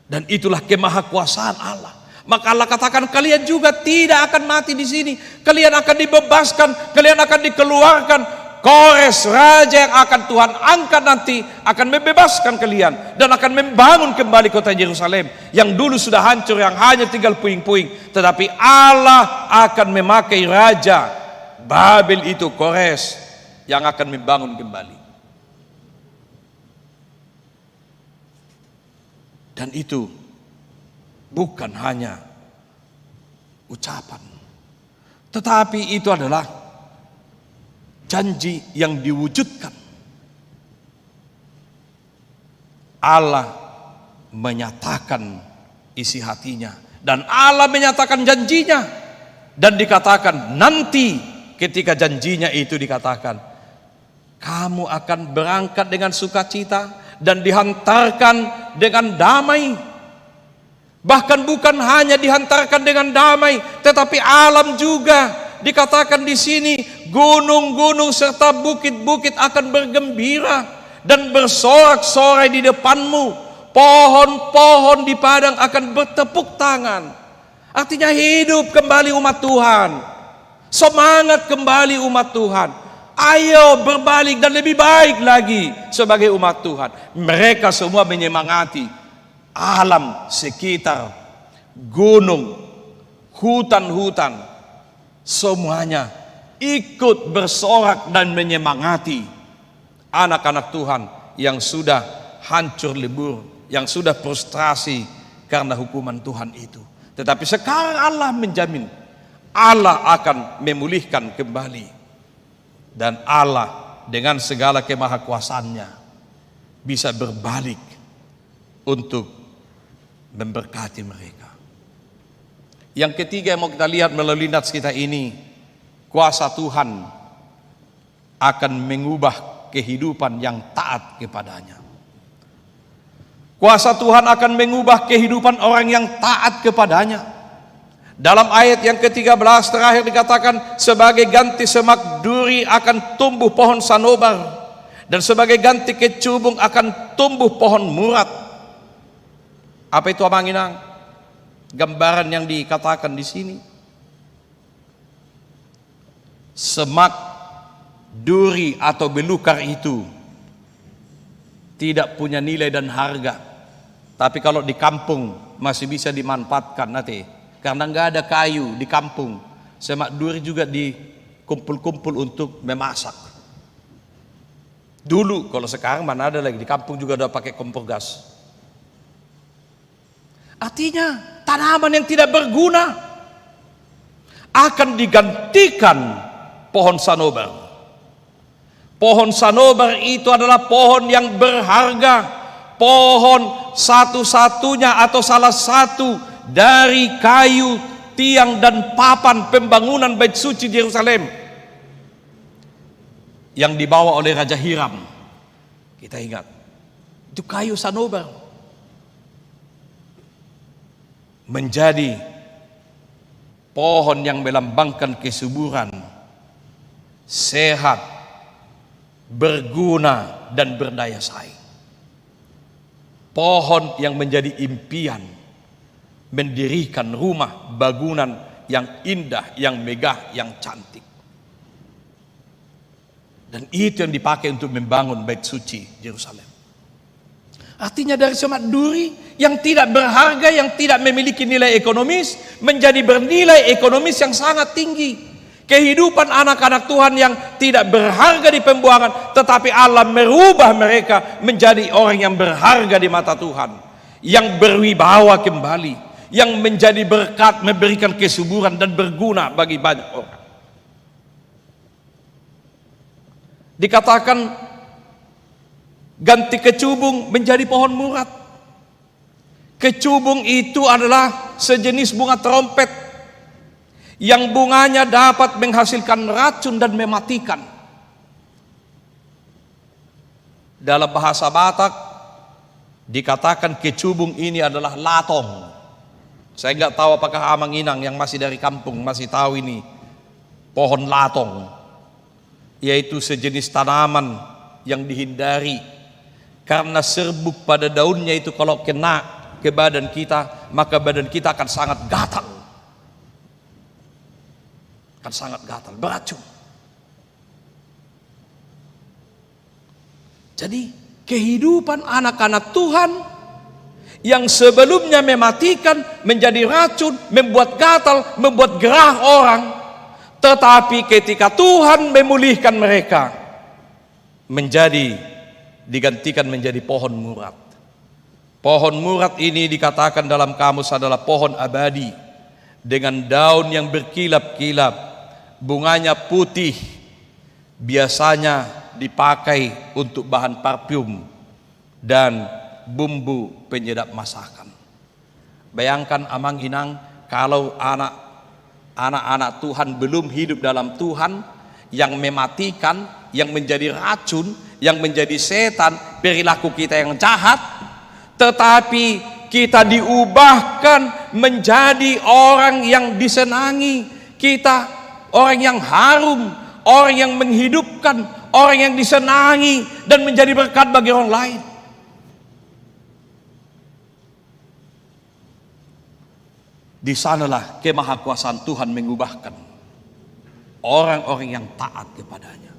Dan itulah kemahakuasaan Allah. Maka Allah katakan, "Kalian juga tidak akan mati di sini. Kalian akan dibebaskan, kalian akan dikeluarkan. Kores, raja yang akan Tuhan angkat nanti, akan membebaskan kalian dan akan membangun kembali kota Yerusalem yang dulu sudah hancur, yang hanya tinggal puing-puing. Tetapi Allah akan memakai raja Babel itu, Kores, yang akan membangun kembali." Dan itu bukan hanya ucapan, tetapi itu adalah janji yang diwujudkan. Allah menyatakan isi hati-Nya, dan Allah menyatakan janji-Nya, dan dikatakan nanti ketika janji-Nya itu dikatakan, "Kamu akan berangkat dengan sukacita dan dihantarkan dengan damai." Bahkan bukan hanya dihantarkan dengan damai, tetapi alam juga. Dikatakan di sini, "Gunung-gunung serta bukit-bukit akan bergembira dan bersorak-sorai di depanmu. Pohon-pohon di padang akan bertepuk tangan." Artinya, hidup kembali umat Tuhan. Semangat kembali umat Tuhan. Ayo berbalik dan lebih baik lagi sebagai umat Tuhan. Mereka semua menyemangati alam sekitar gunung hutan-hutan, semuanya ikut bersorak dan menyemangati anak-anak Tuhan yang sudah hancur lebur, yang sudah frustrasi karena hukuman Tuhan itu. Tetapi sekarang Allah menjamin, Allah akan memulihkan kembali. Dan Allah dengan segala kemahakuasaannya bisa berbalik untuk memberkati mereka. Yang ketiga yang mau kita lihat melalui nats kita ini, kuasa Tuhan akan mengubah kehidupan yang taat kepada-Nya. Kuasa Tuhan akan mengubah kehidupan orang yang taat kepada-Nya. Dalam ayat yang ketiga belas terakhir dikatakan, sebagai ganti semak duri akan tumbuh pohon sanobar, dan sebagai ganti kecubung akan tumbuh pohon murat. Apa itu, Amang Inang? Gambaran yang dikatakan di sini. Semak, duri atau belukar itu tidak punya nilai dan harga. Tapi kalau di kampung masih bisa dimanfaatkan nanti. Karena nggak ada kayu di kampung, semak duri juga dikumpul-kumpul untuk memasak. Dulu, kalau sekarang mana ada lagi, di kampung juga udah pakai kompor gas. Artinya, tanaman yang tidak berguna akan digantikan pohon sanobar. Pohon sanobar itu adalah pohon yang berharga, pohon satu-satunya atau salah satu dari kayu tiang dan papan pembangunan Bait Suci Yerusalem yang dibawa oleh Raja Hiram. Kita ingat, itu kayu sanobar menjadi pohon yang melambangkan kesuburan, sehat, berguna, dan berdaya saing. Pohon yang menjadi impian mendirikan rumah bangunan yang indah, yang megah, yang cantik. Dan itu yang dipakai untuk membangun Bait Suci Yerusalem. Artinya, dari semak duri yang tidak berharga, yang tidak memiliki nilai ekonomis, menjadi bernilai ekonomis yang sangat tinggi. Kehidupan anak-anak Tuhan yang tidak berharga di pembuangan, tetapi Allah merubah mereka menjadi orang yang berharga di mata Tuhan, yang berwibawa kembali, yang menjadi berkat, memberikan kesuburan dan berguna bagi banyak orang. Dikatakan ganti kecubung menjadi pohon murat. Kecubung itu adalah sejenis bunga trompet yang bunganya dapat menghasilkan racun dan mematikan. Dalam bahasa Batak dikatakan kecubung ini adalah latong. Saya nggak tahu apakah Amang Inang yang masih dari kampung masih tahu ini pohon latong, yaitu sejenis tanaman yang dihindari karena serbuk pada daunnya itu kalau kena ke badan kita, maka badan kita akan sangat gatal. Akan sangat gatal, beracun. Jadi, kehidupan anak-anak Tuhan yang sebelumnya mematikan, menjadi racun, membuat gatal, membuat gerah orang, tetapi ketika Tuhan memulihkan mereka, menjadi, digantikan menjadi pohon murat. Pohon murat ini dikatakan dalam kamus adalah pohon abadi, dengan daun yang berkilap-kilap, bunganya putih, biasanya dipakai untuk bahan parfum dan bumbu penyedap masakan. Bayangkan, Amang Inang, kalau anak, anak-anak Tuhan belum hidup dalam Tuhan, yang mematikan, yang menjadi racun, yang menjadi setan, perilaku kita yang jahat, tetapi kita diubahkan menjadi orang yang disenangi, kita orang yang harum, orang yang menghidupkan, orang yang disenangi, dan menjadi berkat bagi orang lain. Di sanalah kemahakuasaan Tuhan mengubahkan orang-orang yang taat kepada-Nya.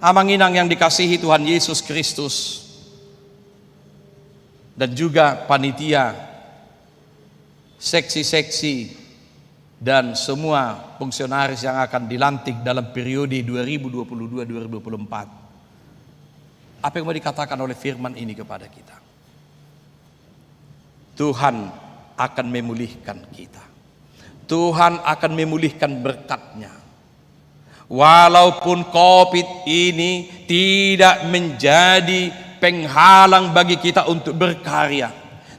Amang Inang yang dikasihi Tuhan Yesus Kristus, dan juga panitia seksi-seksi dan semua fungsionaris yang akan dilantik dalam periode dua ribu dua puluh dua dua ribu dua puluh empat. Apa yang mau dikatakan oleh firman ini kepada kita? Tuhan akan memulihkan kita. Tuhan akan memulihkan berkat-Nya. Walaupun covid ini tidak menjadi penghalang bagi kita untuk berkarya,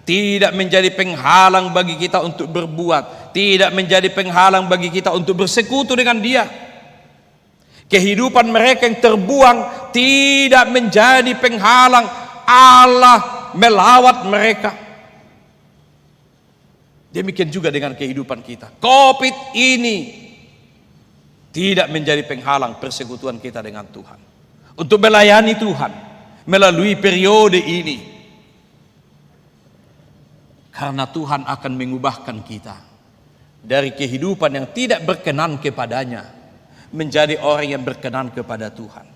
tidak menjadi penghalang bagi kita untuk berbuat, tidak menjadi penghalang bagi kita untuk bersekutu dengan Dia. Kehidupan mereka yang terbuang tidak menjadi penghalang Allah melawat mereka. Demikian juga dengan kehidupan kita. Covid ini tidak menjadi penghalang persekutuan kita dengan Tuhan. Untuk melayani Tuhan melalui periode ini. Karena Tuhan akan mengubahkan kita dari kehidupan yang tidak berkenan kepada-Nya menjadi orang yang berkenan kepada Tuhan.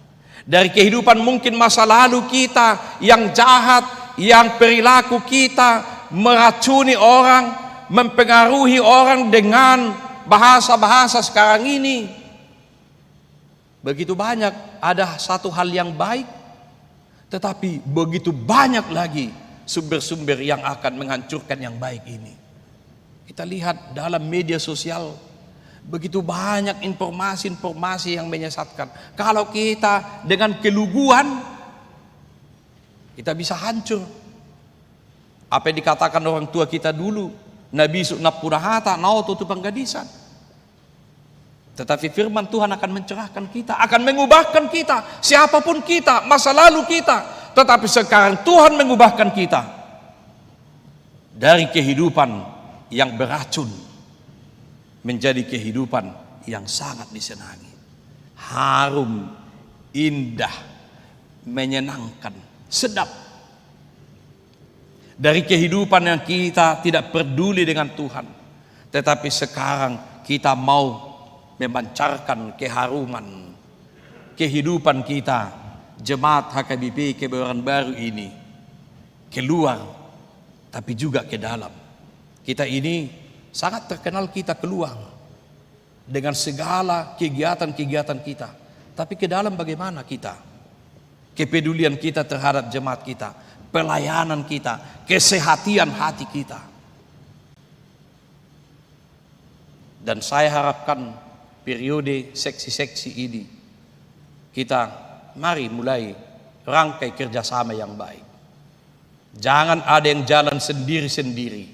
Dari kehidupan mungkin masa lalu kita yang jahat, yang perilaku kita meracuni orang, mempengaruhi orang dengan bahasa-bahasa sekarang ini. Begitu banyak, ada satu hal yang baik, tetapi begitu banyak lagi sumber-sumber yang akan menghancurkan yang baik ini. Kita lihat dalam media sosial, begitu banyak informasi-informasi yang menyesatkan. Kalau kita dengan keluguan, kita bisa hancur. Apa yang dikatakan orang tua kita dulu, na bisuk nampuna hata, na oto tu panggadisan. Tetapi firman Tuhan akan mencerahkan kita, akan mengubahkan kita, siapapun kita, masa lalu kita. Tetapi sekarang Tuhan mengubahkan kita dari kehidupan yang beracun menjadi kehidupan yang sangat disenangi. Harum, indah, menyenangkan, sedap. Dari kehidupan yang kita tidak peduli dengan Tuhan, tetapi sekarang kita mau memancarkan keharuman kehidupan kita, jemaat H K B P Kebayoran Baru ini, keluar, tapi juga ke dalam. Kita ini sangat terkenal kita keluar dengan segala kegiatan-kegiatan kita. Tapi ke dalam bagaimana kita? Kepedulian kita terhadap jemaat kita, pelayanan kita, kesehatian hati kita. Dan saya harapkan periode seksi-seksi ini kita mari mulai rangkai kerjasama yang baik. Jangan ada yang jalan sendiri-sendiri,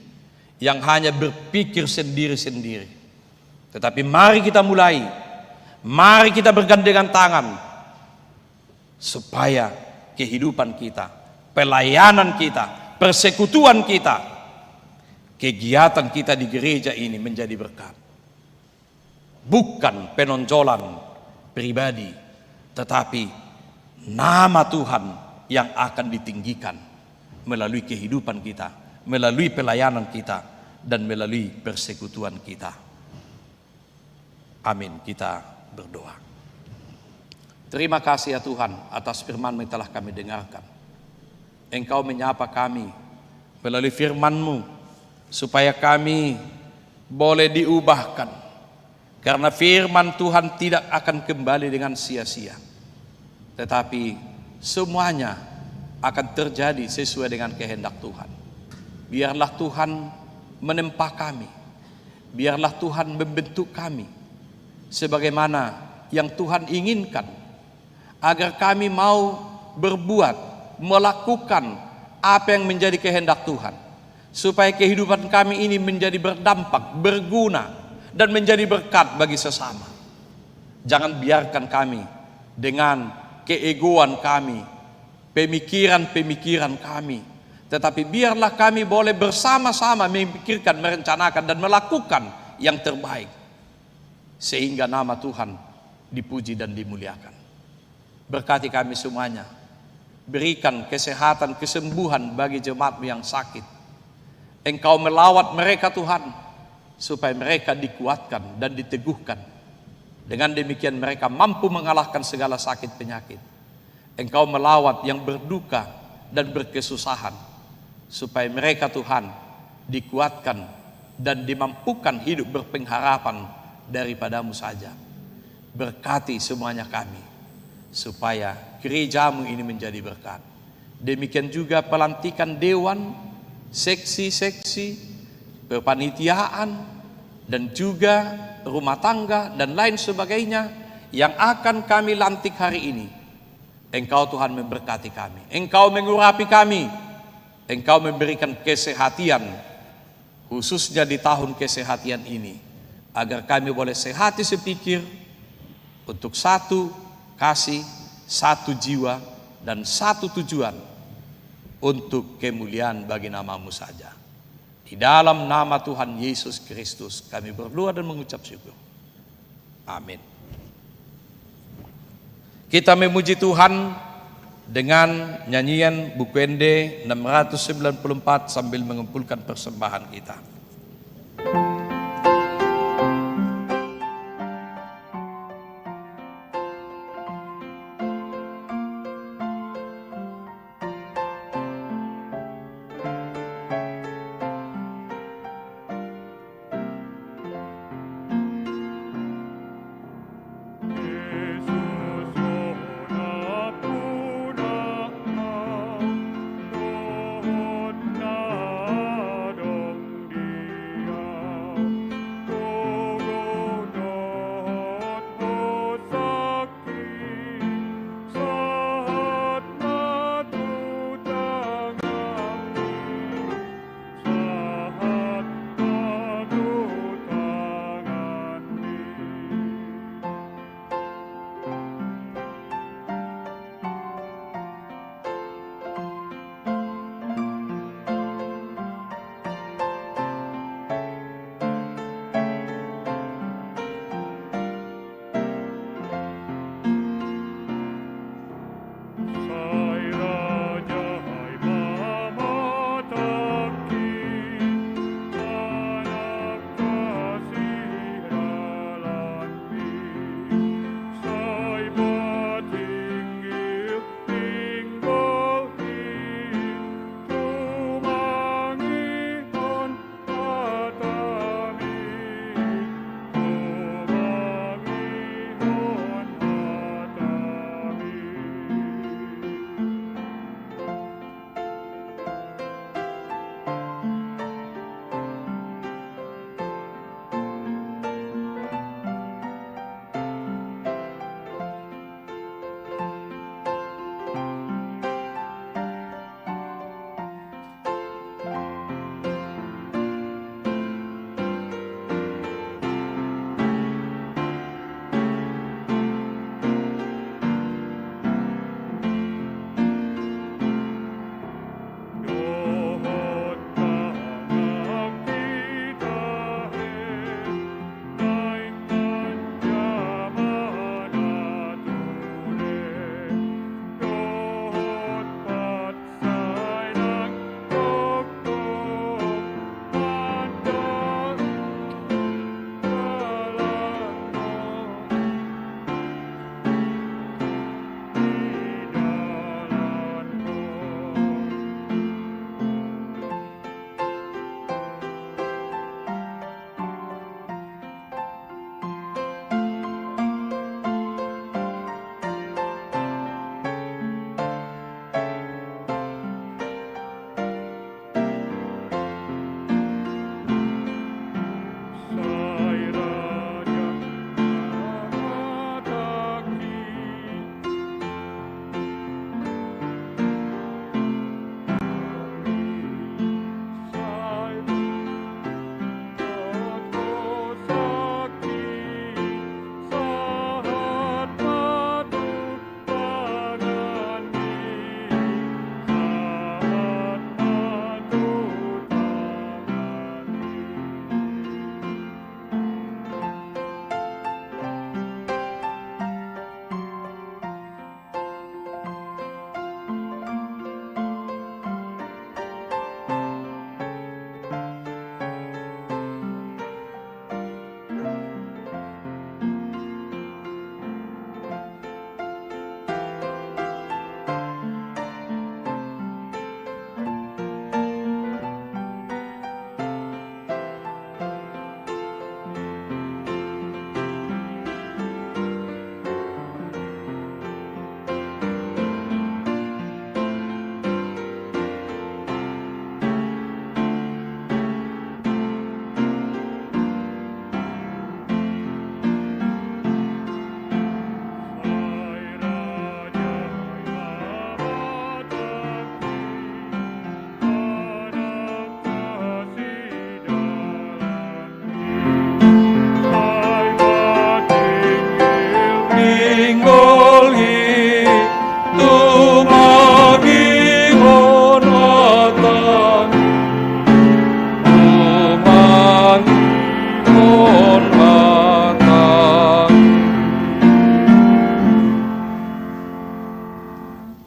yang hanya berpikir sendiri-sendiri. Tetapi mari kita mulai, mari kita bergandengan tangan, supaya kehidupan kita, pelayanan kita, persekutuan kita, kegiatan kita di gereja ini menjadi berkat. Bukan penonjolan pribadi, tetapi nama Tuhan yang akan ditinggikan melalui kehidupan kita, melalui pelayanan kita, dan melalui persekutuan kita. Amin. Kita berdoa. Terima kasih ya Tuhan atas firman-Mu yang telah kami dengarkan. Engkau menyapa kami melalui firman-Mu, supaya kami boleh diubahkan. Karena firman Tuhan tidak akan kembali dengan sia-sia, tetapi semuanya akan terjadi sesuai dengan kehendak Tuhan. Biarlah Tuhan menempa kami, biarlah Tuhan membentuk kami sebagaimana yang Tuhan inginkan, agar kami mau berbuat, melakukan apa yang menjadi kehendak Tuhan, supaya kehidupan kami ini menjadi berdampak, berguna, dan menjadi berkat bagi sesama. Jangan biarkan kami dengan keegoan kami, pemikiran-pemikiran kami, tetapi biarlah kami boleh bersama-sama memikirkan, merencanakan, dan melakukan yang terbaik, sehingga nama Tuhan dipuji dan dimuliakan. Berkati kami semuanya. Berikan kesehatan, kesembuhan bagi jemaat-Mu yang sakit. Engkau melawat mereka, Tuhan, supaya mereka dikuatkan dan diteguhkan. Dengan demikian mereka mampu mengalahkan segala sakit penyakit. Engkau melawat yang berduka dan berkesusahan, supaya mereka, Tuhan, dikuatkan dan dimampukan hidup berpengharapan daripada-Mu saja. Berkati semuanya kami, supaya gereja-Mu ini menjadi berkat. Demikian juga pelantikan dewan, seksi-seksi, kepanitiaan, dan juga rumah tangga, dan lain sebagainya yang akan kami lantik hari ini. Engkau, Tuhan, memberkati kami. Engkau mengurapi kami. Engkau memberikan kesehatan, khususnya di tahun kesehatan ini, agar kami boleh sehati sepikir untuk satu kasih, satu jiwa, dan satu tujuan untuk kemuliaan bagi nama-Mu saja. Di dalam nama Tuhan Yesus Kristus kami berdoa dan mengucap syukur. Amin. Kita memuji Tuhan dengan nyanyian Buku Ende enam ratus sembilan puluh empat sambil mengumpulkan persembahan kita.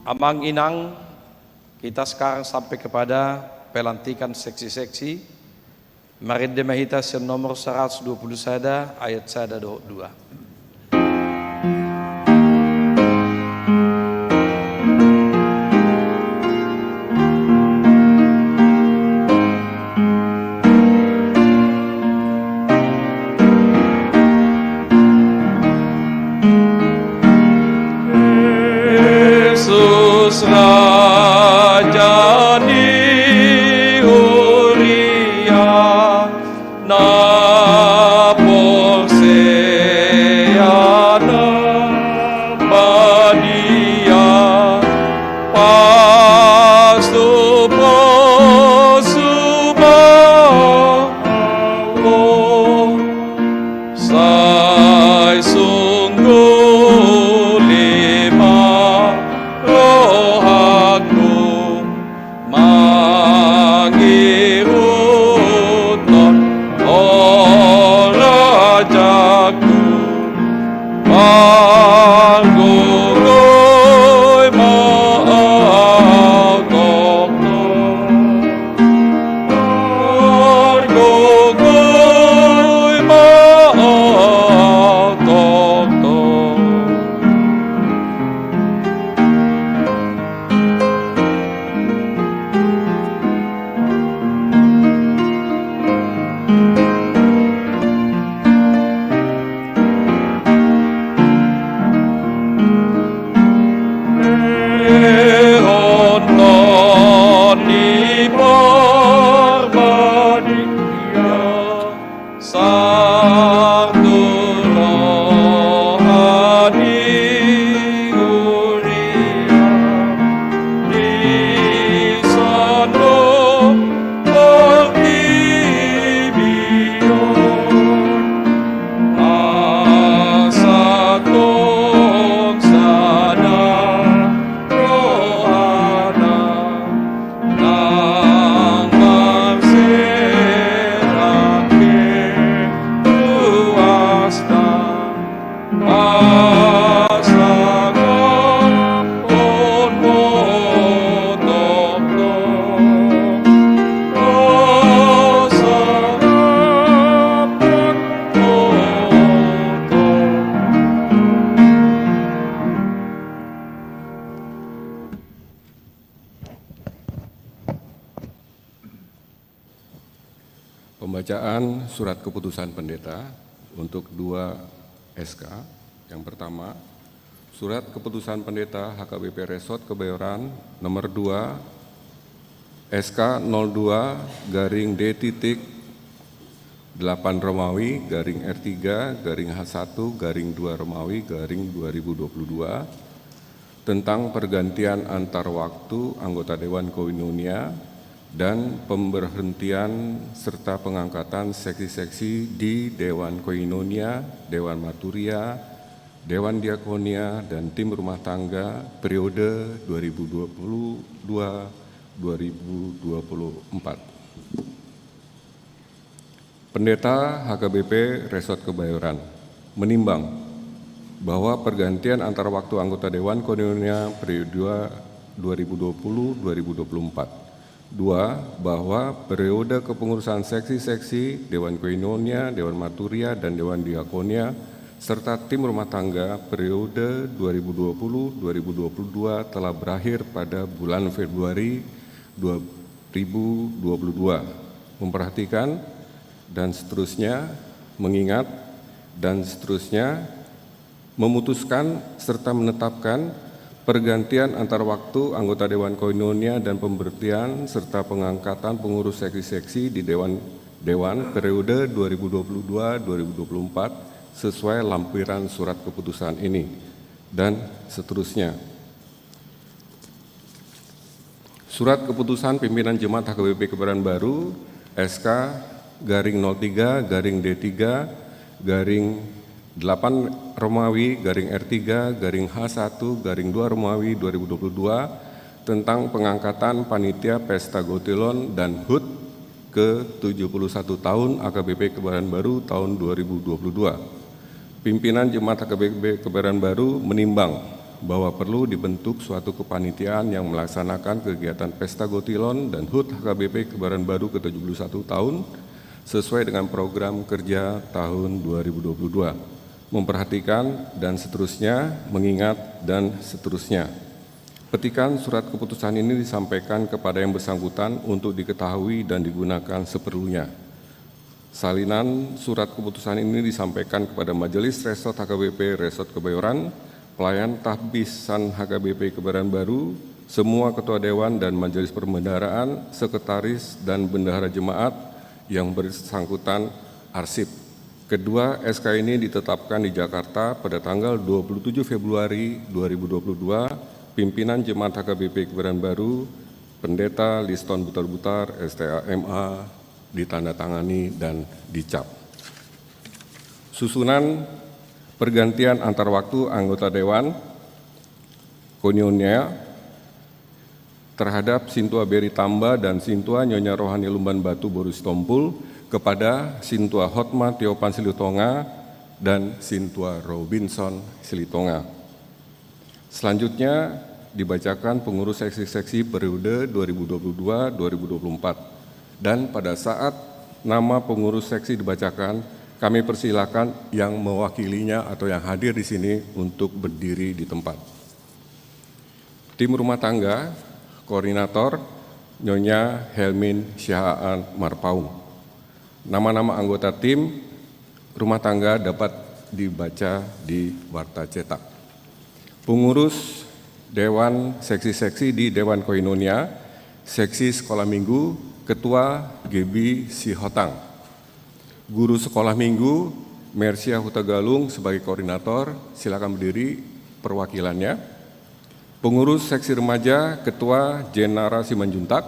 Amang inang, kita sekarang sampai kepada pelantikan seksi-seksi. Marende ma hita sian nomor saratus dua pulu sada ayat sada dohot dua. Jesus Raja ni huria, na porsea na badia, pasu-pasu ma au, sai sungguh lima rohangku mangihuthon, o Rajaku, margogoy ma au tongtong. Margogoy ma au tongtong. Lehonhon ni Parbadia, sahat tu roha ni huria, di son do portibi on, asa tong sada rohana, nang marserang be ruasna, pasahathon ma tongtong, pasahathon ma tongtong. Pembacaan surat keputusan pendeta untuk dua S K. Yang pertama, surat keputusan pendeta H K B P Resort Kebayoran nomor dua, S K nol dua garing D titik delapan Romawi garing R tiga garing H satu garing dua Romawi garing dua ribu dua puluh dua, tentang pergantian antar waktu anggota Dewan Koinonia dan pemberhentian serta pengangkatan seksi-seksi di Dewan Koinonia, Dewan Marturia, Dewan Diakonia, dan tim rumah tangga periode dua ribu dua puluh dua dua ribu dua puluh empat. Pendeta H K B P Resort Kebayoran menimbang bahwa pergantian antar waktu anggota Dewan Koinonia periode dua, dua ribu dua puluh dua ribu dua puluh empat. Dua, bahwa periode kepengurusan seksi-seksi, Dewan Koinonia, Dewan Marturia, dan Dewan Diakonia, serta tim rumah tangga periode dua ribu dua puluh dua ribu dua puluh dua telah berakhir pada bulan Februari dua ribu dua puluh dua. Memperhatikan dan seterusnya, mengingat dan seterusnya, memutuskan serta menetapkan pergantian antar waktu anggota Dewan Koinonia dan pemberhentian serta pengangkatan pengurus seksi-seksi di Dewan, Dewan periode dua ribu dua puluh dua dua ribu dua puluh empat sesuai lampiran surat keputusan ini, dan seterusnya. Surat keputusan pimpinan Jemaat H K B P Kebayoran Baru, S K garing nol tiga garing D tiga garing delapan Romawi garing R tiga garing H satu garing dua Romawi dua ribu dua puluh dua, tentang pengangkatan panitia pesta Gotilon dan HUT ke tujuh puluh satu tahun A K B P Kebayoran Baru tahun dua ribu dua puluh dua. Pimpinan Jemaat A K B P Kebayoran Baru menimbang bahwa perlu dibentuk suatu kepanitiaan yang melaksanakan kegiatan Pesta Gotilon dan hut H K B P Kebayoran Baru ke tujuh puluh satu tahun sesuai dengan program kerja tahun dua ribu dua puluh dua. Memperhatikan dan seterusnya, mengingat dan seterusnya. Petikan surat keputusan ini disampaikan kepada yang bersangkutan untuk diketahui dan digunakan seperlunya. Salinan surat keputusan ini disampaikan kepada Majelis Resort H K B P Resort Kebayoran, pelayan tahbisan H K B P Kebayoran Baru, semua ketua dewan dan majelis perbendaharaan, sekretaris dan bendahara jemaat yang bersangkutan, arsip. Kedua, S K ini ditetapkan di Jakarta pada tanggal dua puluh tujuh Februari dua ribu dua puluh dua, pimpinan jemaat H K B P Kebayoran Baru, Pendeta Liston Butar-Butar, S T A M A, ditandatangani dan dicap. Susunan pergantian antar waktu anggota Dewan Koinonia terhadap Sintua Beri Tamba dan Sintua Nyonya Rohani Lumban Batu boru Sitompul kepada Sintua Hotma Tiopan Silitonga dan Sintua Robinson Silitonga. Selanjutnya dibacakan pengurus seksi-seksi periode dua ribu dua puluh dua dua ribu dua puluh empat. Dan pada saat nama pengurus seksi dibacakan, kami persilakan yang mewakilinya atau yang hadir di sini untuk berdiri di tempat. Tim rumah tangga, koordinator, Nyonya Helmin Siahaan Marpaung. Nama-nama anggota tim rumah tangga dapat dibaca di warta cetak. Pengurus Dewan Seksi-Seksi di Dewan Koinonia, Seksi Sekolah Minggu, Ketua G B Sihotang. Guru Sekolah Minggu, Mersia Hutagalung sebagai koordinator, silakan berdiri perwakilannya. Pengurus Seksi Remaja, Ketua Jenara Simanjuntak.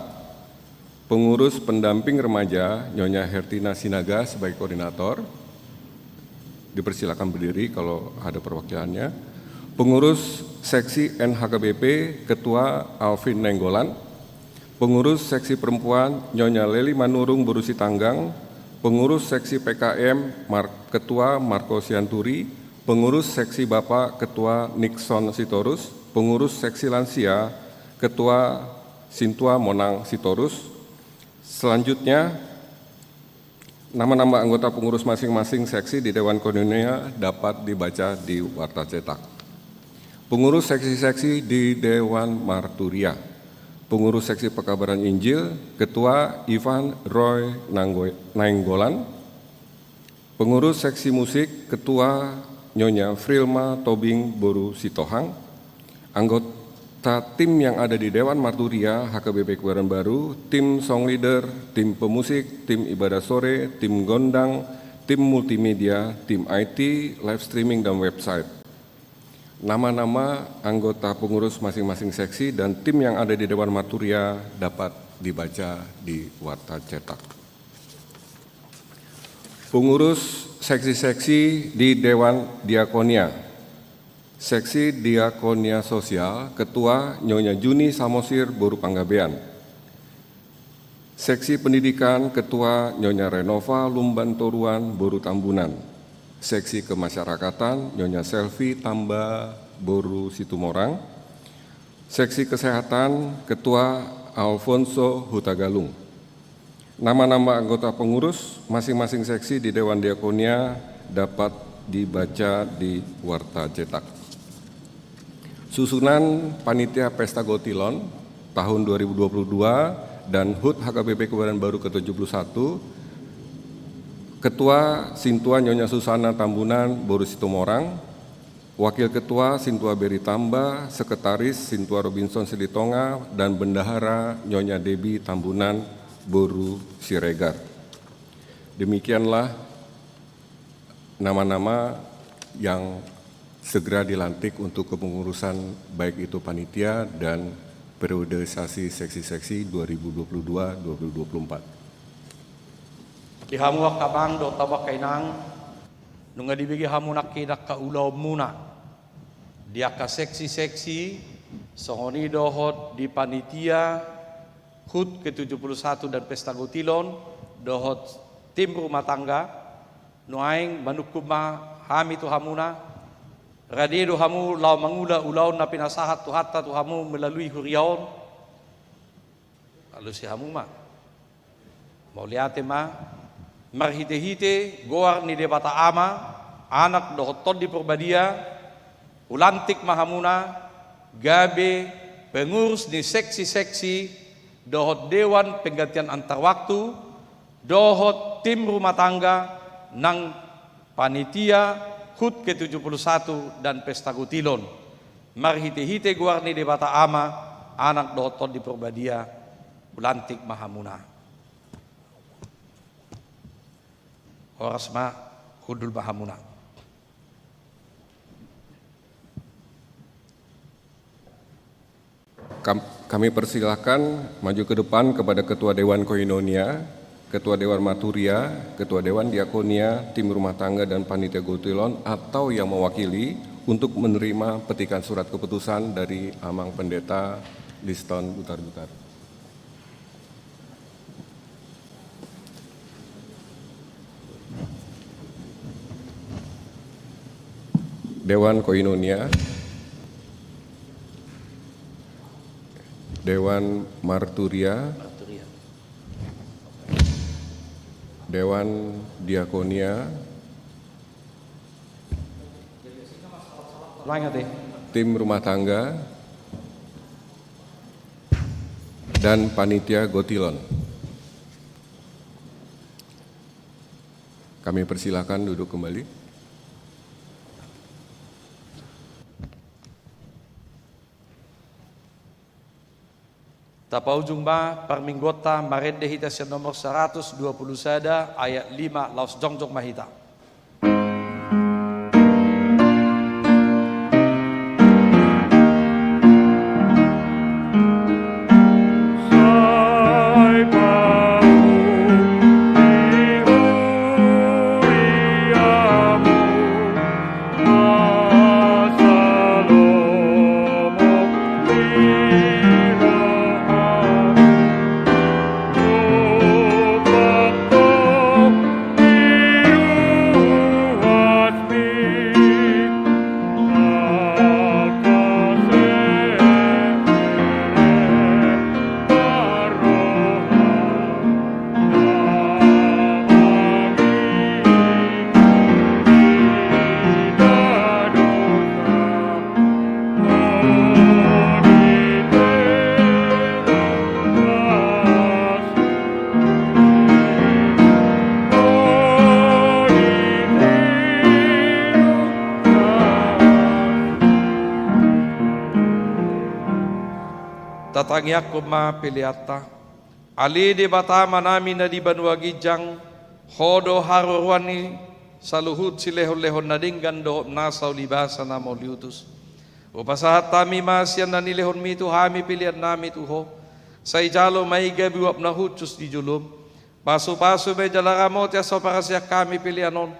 Pengurus Pendamping Remaja, Nyonya Hertina Sinaga sebagai koordinator. Dipersilakan berdiri kalau ada perwakilannya. Pengurus Seksi N H K B P, Ketua Alvin Nainggolan. Pengurus Seksi Perempuan, Nyonya Leli Manurung boru Sitanggang. Pengurus Seksi P K M, Mar-, Ketua Marco Sianturi. Pengurus Seksi Bapak, Ketua Nixon Sitorus. Pengurus Seksi Lansia, Ketua Sintua Monang Sitorus. Selanjutnya, nama-nama anggota pengurus masing-masing seksi di Dewan Koinonia dapat dibaca di warta cetak. Pengurus seksi-seksi di Dewan Marturia. Pengurus Seksi Pekabaran Injil, Ketua Ivan Roy Nanggo-, Nainggolan. Pengurus Seksi Musik, Ketua Nyonya Frilma Tobing boru Sitohang. Anggota tim yang ada di Dewan Marturia H K B P Kebayoran Baru, tim song leader, tim pemusik, tim ibadah sore, tim gondang, tim multimedia, tim I T, live streaming, dan website. Nama-nama anggota pengurus masing-masing seksi dan tim yang ada di Dewan Marturia dapat dibaca di warta cetak. Pengurus seksi-seksi di Dewan Diakonia. Seksi Diakonia Sosial, Ketua Nyonya Juni Samosir boru Panggabean. Seksi Pendidikan, Ketua Nyonya Renova Lumban Toruan boru Tambunan. Seksi Kemasyarakatan, Nyonya Selvi Tamba boru Situmorang. Seksi Kesehatan, Ketua Alfonso Hutagalung. Nama-nama anggota pengurus masing-masing seksi di Dewan Diakonia dapat dibaca di warta cetak. Susunan Panitia Pesta Gotilon tahun dua ribu dua puluh dua dan hut H K B P Kebayoran Baru ke tujuh puluh satu. Ketua Sintua Nyonya Susana Tambunan boru Situmorang. Wakil Ketua Sintua Beri Tamba, Sekretaris Sintua Robinson Silitonga, dan Bendahara Nyonya Debi Tambunan boru Siregar. Demikianlah nama-nama yang segera dilantik untuk kepengurusan, baik itu panitia dan periodisasi seksi-seksi dua ribu dua puluh dua dua ribu dua puluh empat. Di hamu angka amang dohot hamu angka inang, nunga dibege hamu nangkin angka ulaonmuna di angka seksi-seksi, songon i dohot di panitia hut ke tujuh puluh satu dan pesta gotilon, dohot tim rumah tangga. Nuaeng manungkun ma hami tu hamuna, Rade do hamu laho mangula ulaon na pinasahat Tuhanta tu hamu melalui huria on. Alusi hamu ma. Mauliate ma. Marhitehite goar ni Debata Ama, Anak dohot Tondi Porbadia, hulantik ma hamuna gabe pengurus ni seksi-seksi dohot dewan penggantian antar waktu dohot tim rumah tangga nang panitia HUT ke tujuh puluh satu dan Pesta Gotilon. Marhitehite goar ni Debata Ama, Anak dohot Tondi Porbadia, hulantik ma hamuna. Horas ma, hundul ma hamuna. Kam-, kami persilakan maju ke depan kepada Ketua Dewan Koinonia, Ketua Dewan Marturia, Ketua Dewan Diakonia, tim rumah tangga, dan Panitia Gotilon atau yang mewakili untuk menerima petikan surat keputusan dari Amang Pendeta Liston Butar-Butar. Dewan Koinonia, Dewan Marturia, Dewan Diakonia, tim rumah tangga, dan Panitia Gotilon. Kami persilakan duduk kembali. Tapaujung ma parmingguonta, marende hita sian nomor saratus dua puluh sada ayat lima, laos jongjong ma hita. Tatangiangkon ma peleanta. Ale Debata Amanami na di banua ginjang, Ho do haroroan ni saluhut silehon-lehon na denggan dohot nasa ulibasa na mauliutus. Hupasahat hami ma sian na nilehonmi tu hami peleannami tu Ho. Sai jalo ma i gabe uap na hushus di jolom. Pasupasu ma i jala ramoti asa huparsian hami pelean on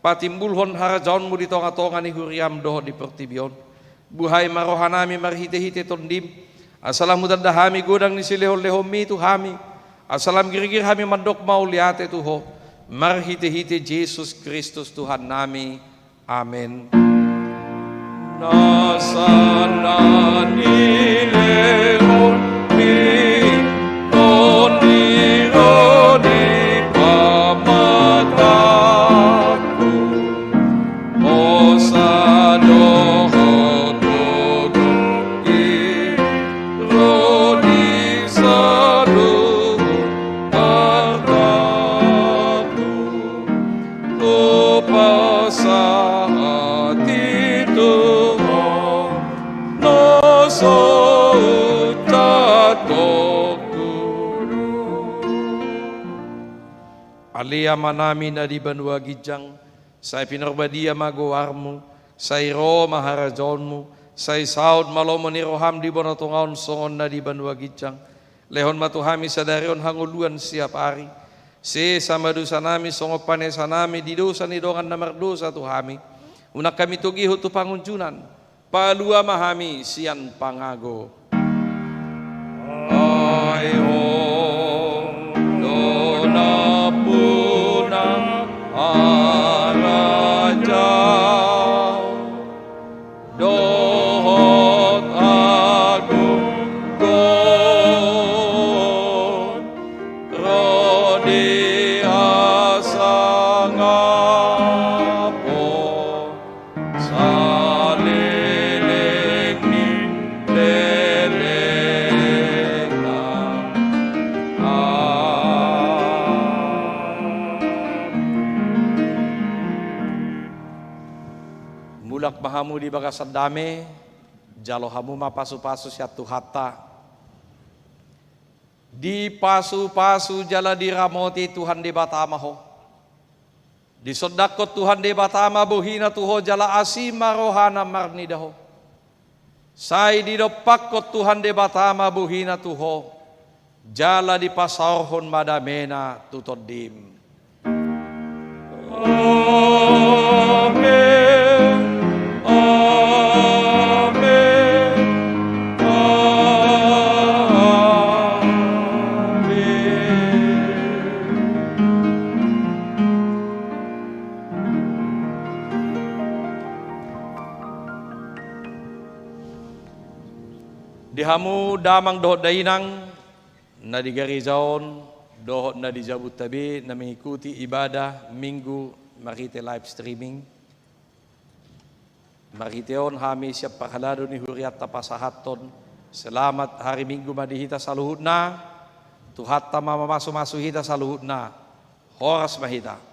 patimbulhon harajaonmu di tonga-tonga ni huriam dohot di portibi on. Buhai ma rohanami marhite-hite Tondim, asa lam hutanda hami godang ni silehon-lehonmi tu hami, asa lam girgir hami mandok mauliate tu Ho, marhite-hite Jesus Kristus Tuhannami. Amen. Nasa na nilehon ni Tondi ro di pamatangku, hosa dohot togoggi ro di saluhut artangku. Hupasahat i tu Ho na so uncatkonku. Ale Amanami na di banua ginjang, sai pinarbadia ma goarmu, sai ro ma harajaonmu, sai saut ma lomo ni roham di bona tonga on songon na di banua ginjang. Lehon ma tu hami sadari on hangoluan siapari. Sesa ma dosanami songon panesanami di dosa ni dongan na mardosa tu hami. Unang hami togihon tu pangunjunan. Palua ma hami sian pangago. Ai Ho do nampuna, harajaon Hamu di bagasan dame, jalo hamu ma pasu-pasu sian Tuhanta. Dipasupasu jala diramoti Tuhan Debata ma ho. Disondangkon Tuhan Debata ma bohina tu ho jala asi ma rohana marnida ho. Sai didompakkon Tuhan Debata ma bohina tu ho, jala dipasaorhon ma damena tu tondim. Amen. Amen. Amen. Di hamu damang dohot dainang, na di gareja on, dohot na di jabunta be, na mengikuti ibadah Minggu marhite live streaming. Marhite on hami sian parhalado ni hurianta pasahathon, selamat hari Minggu ma di hita saluhutna, Tuhanta ma mamasu-masu hita saluhutna, horas ma hita.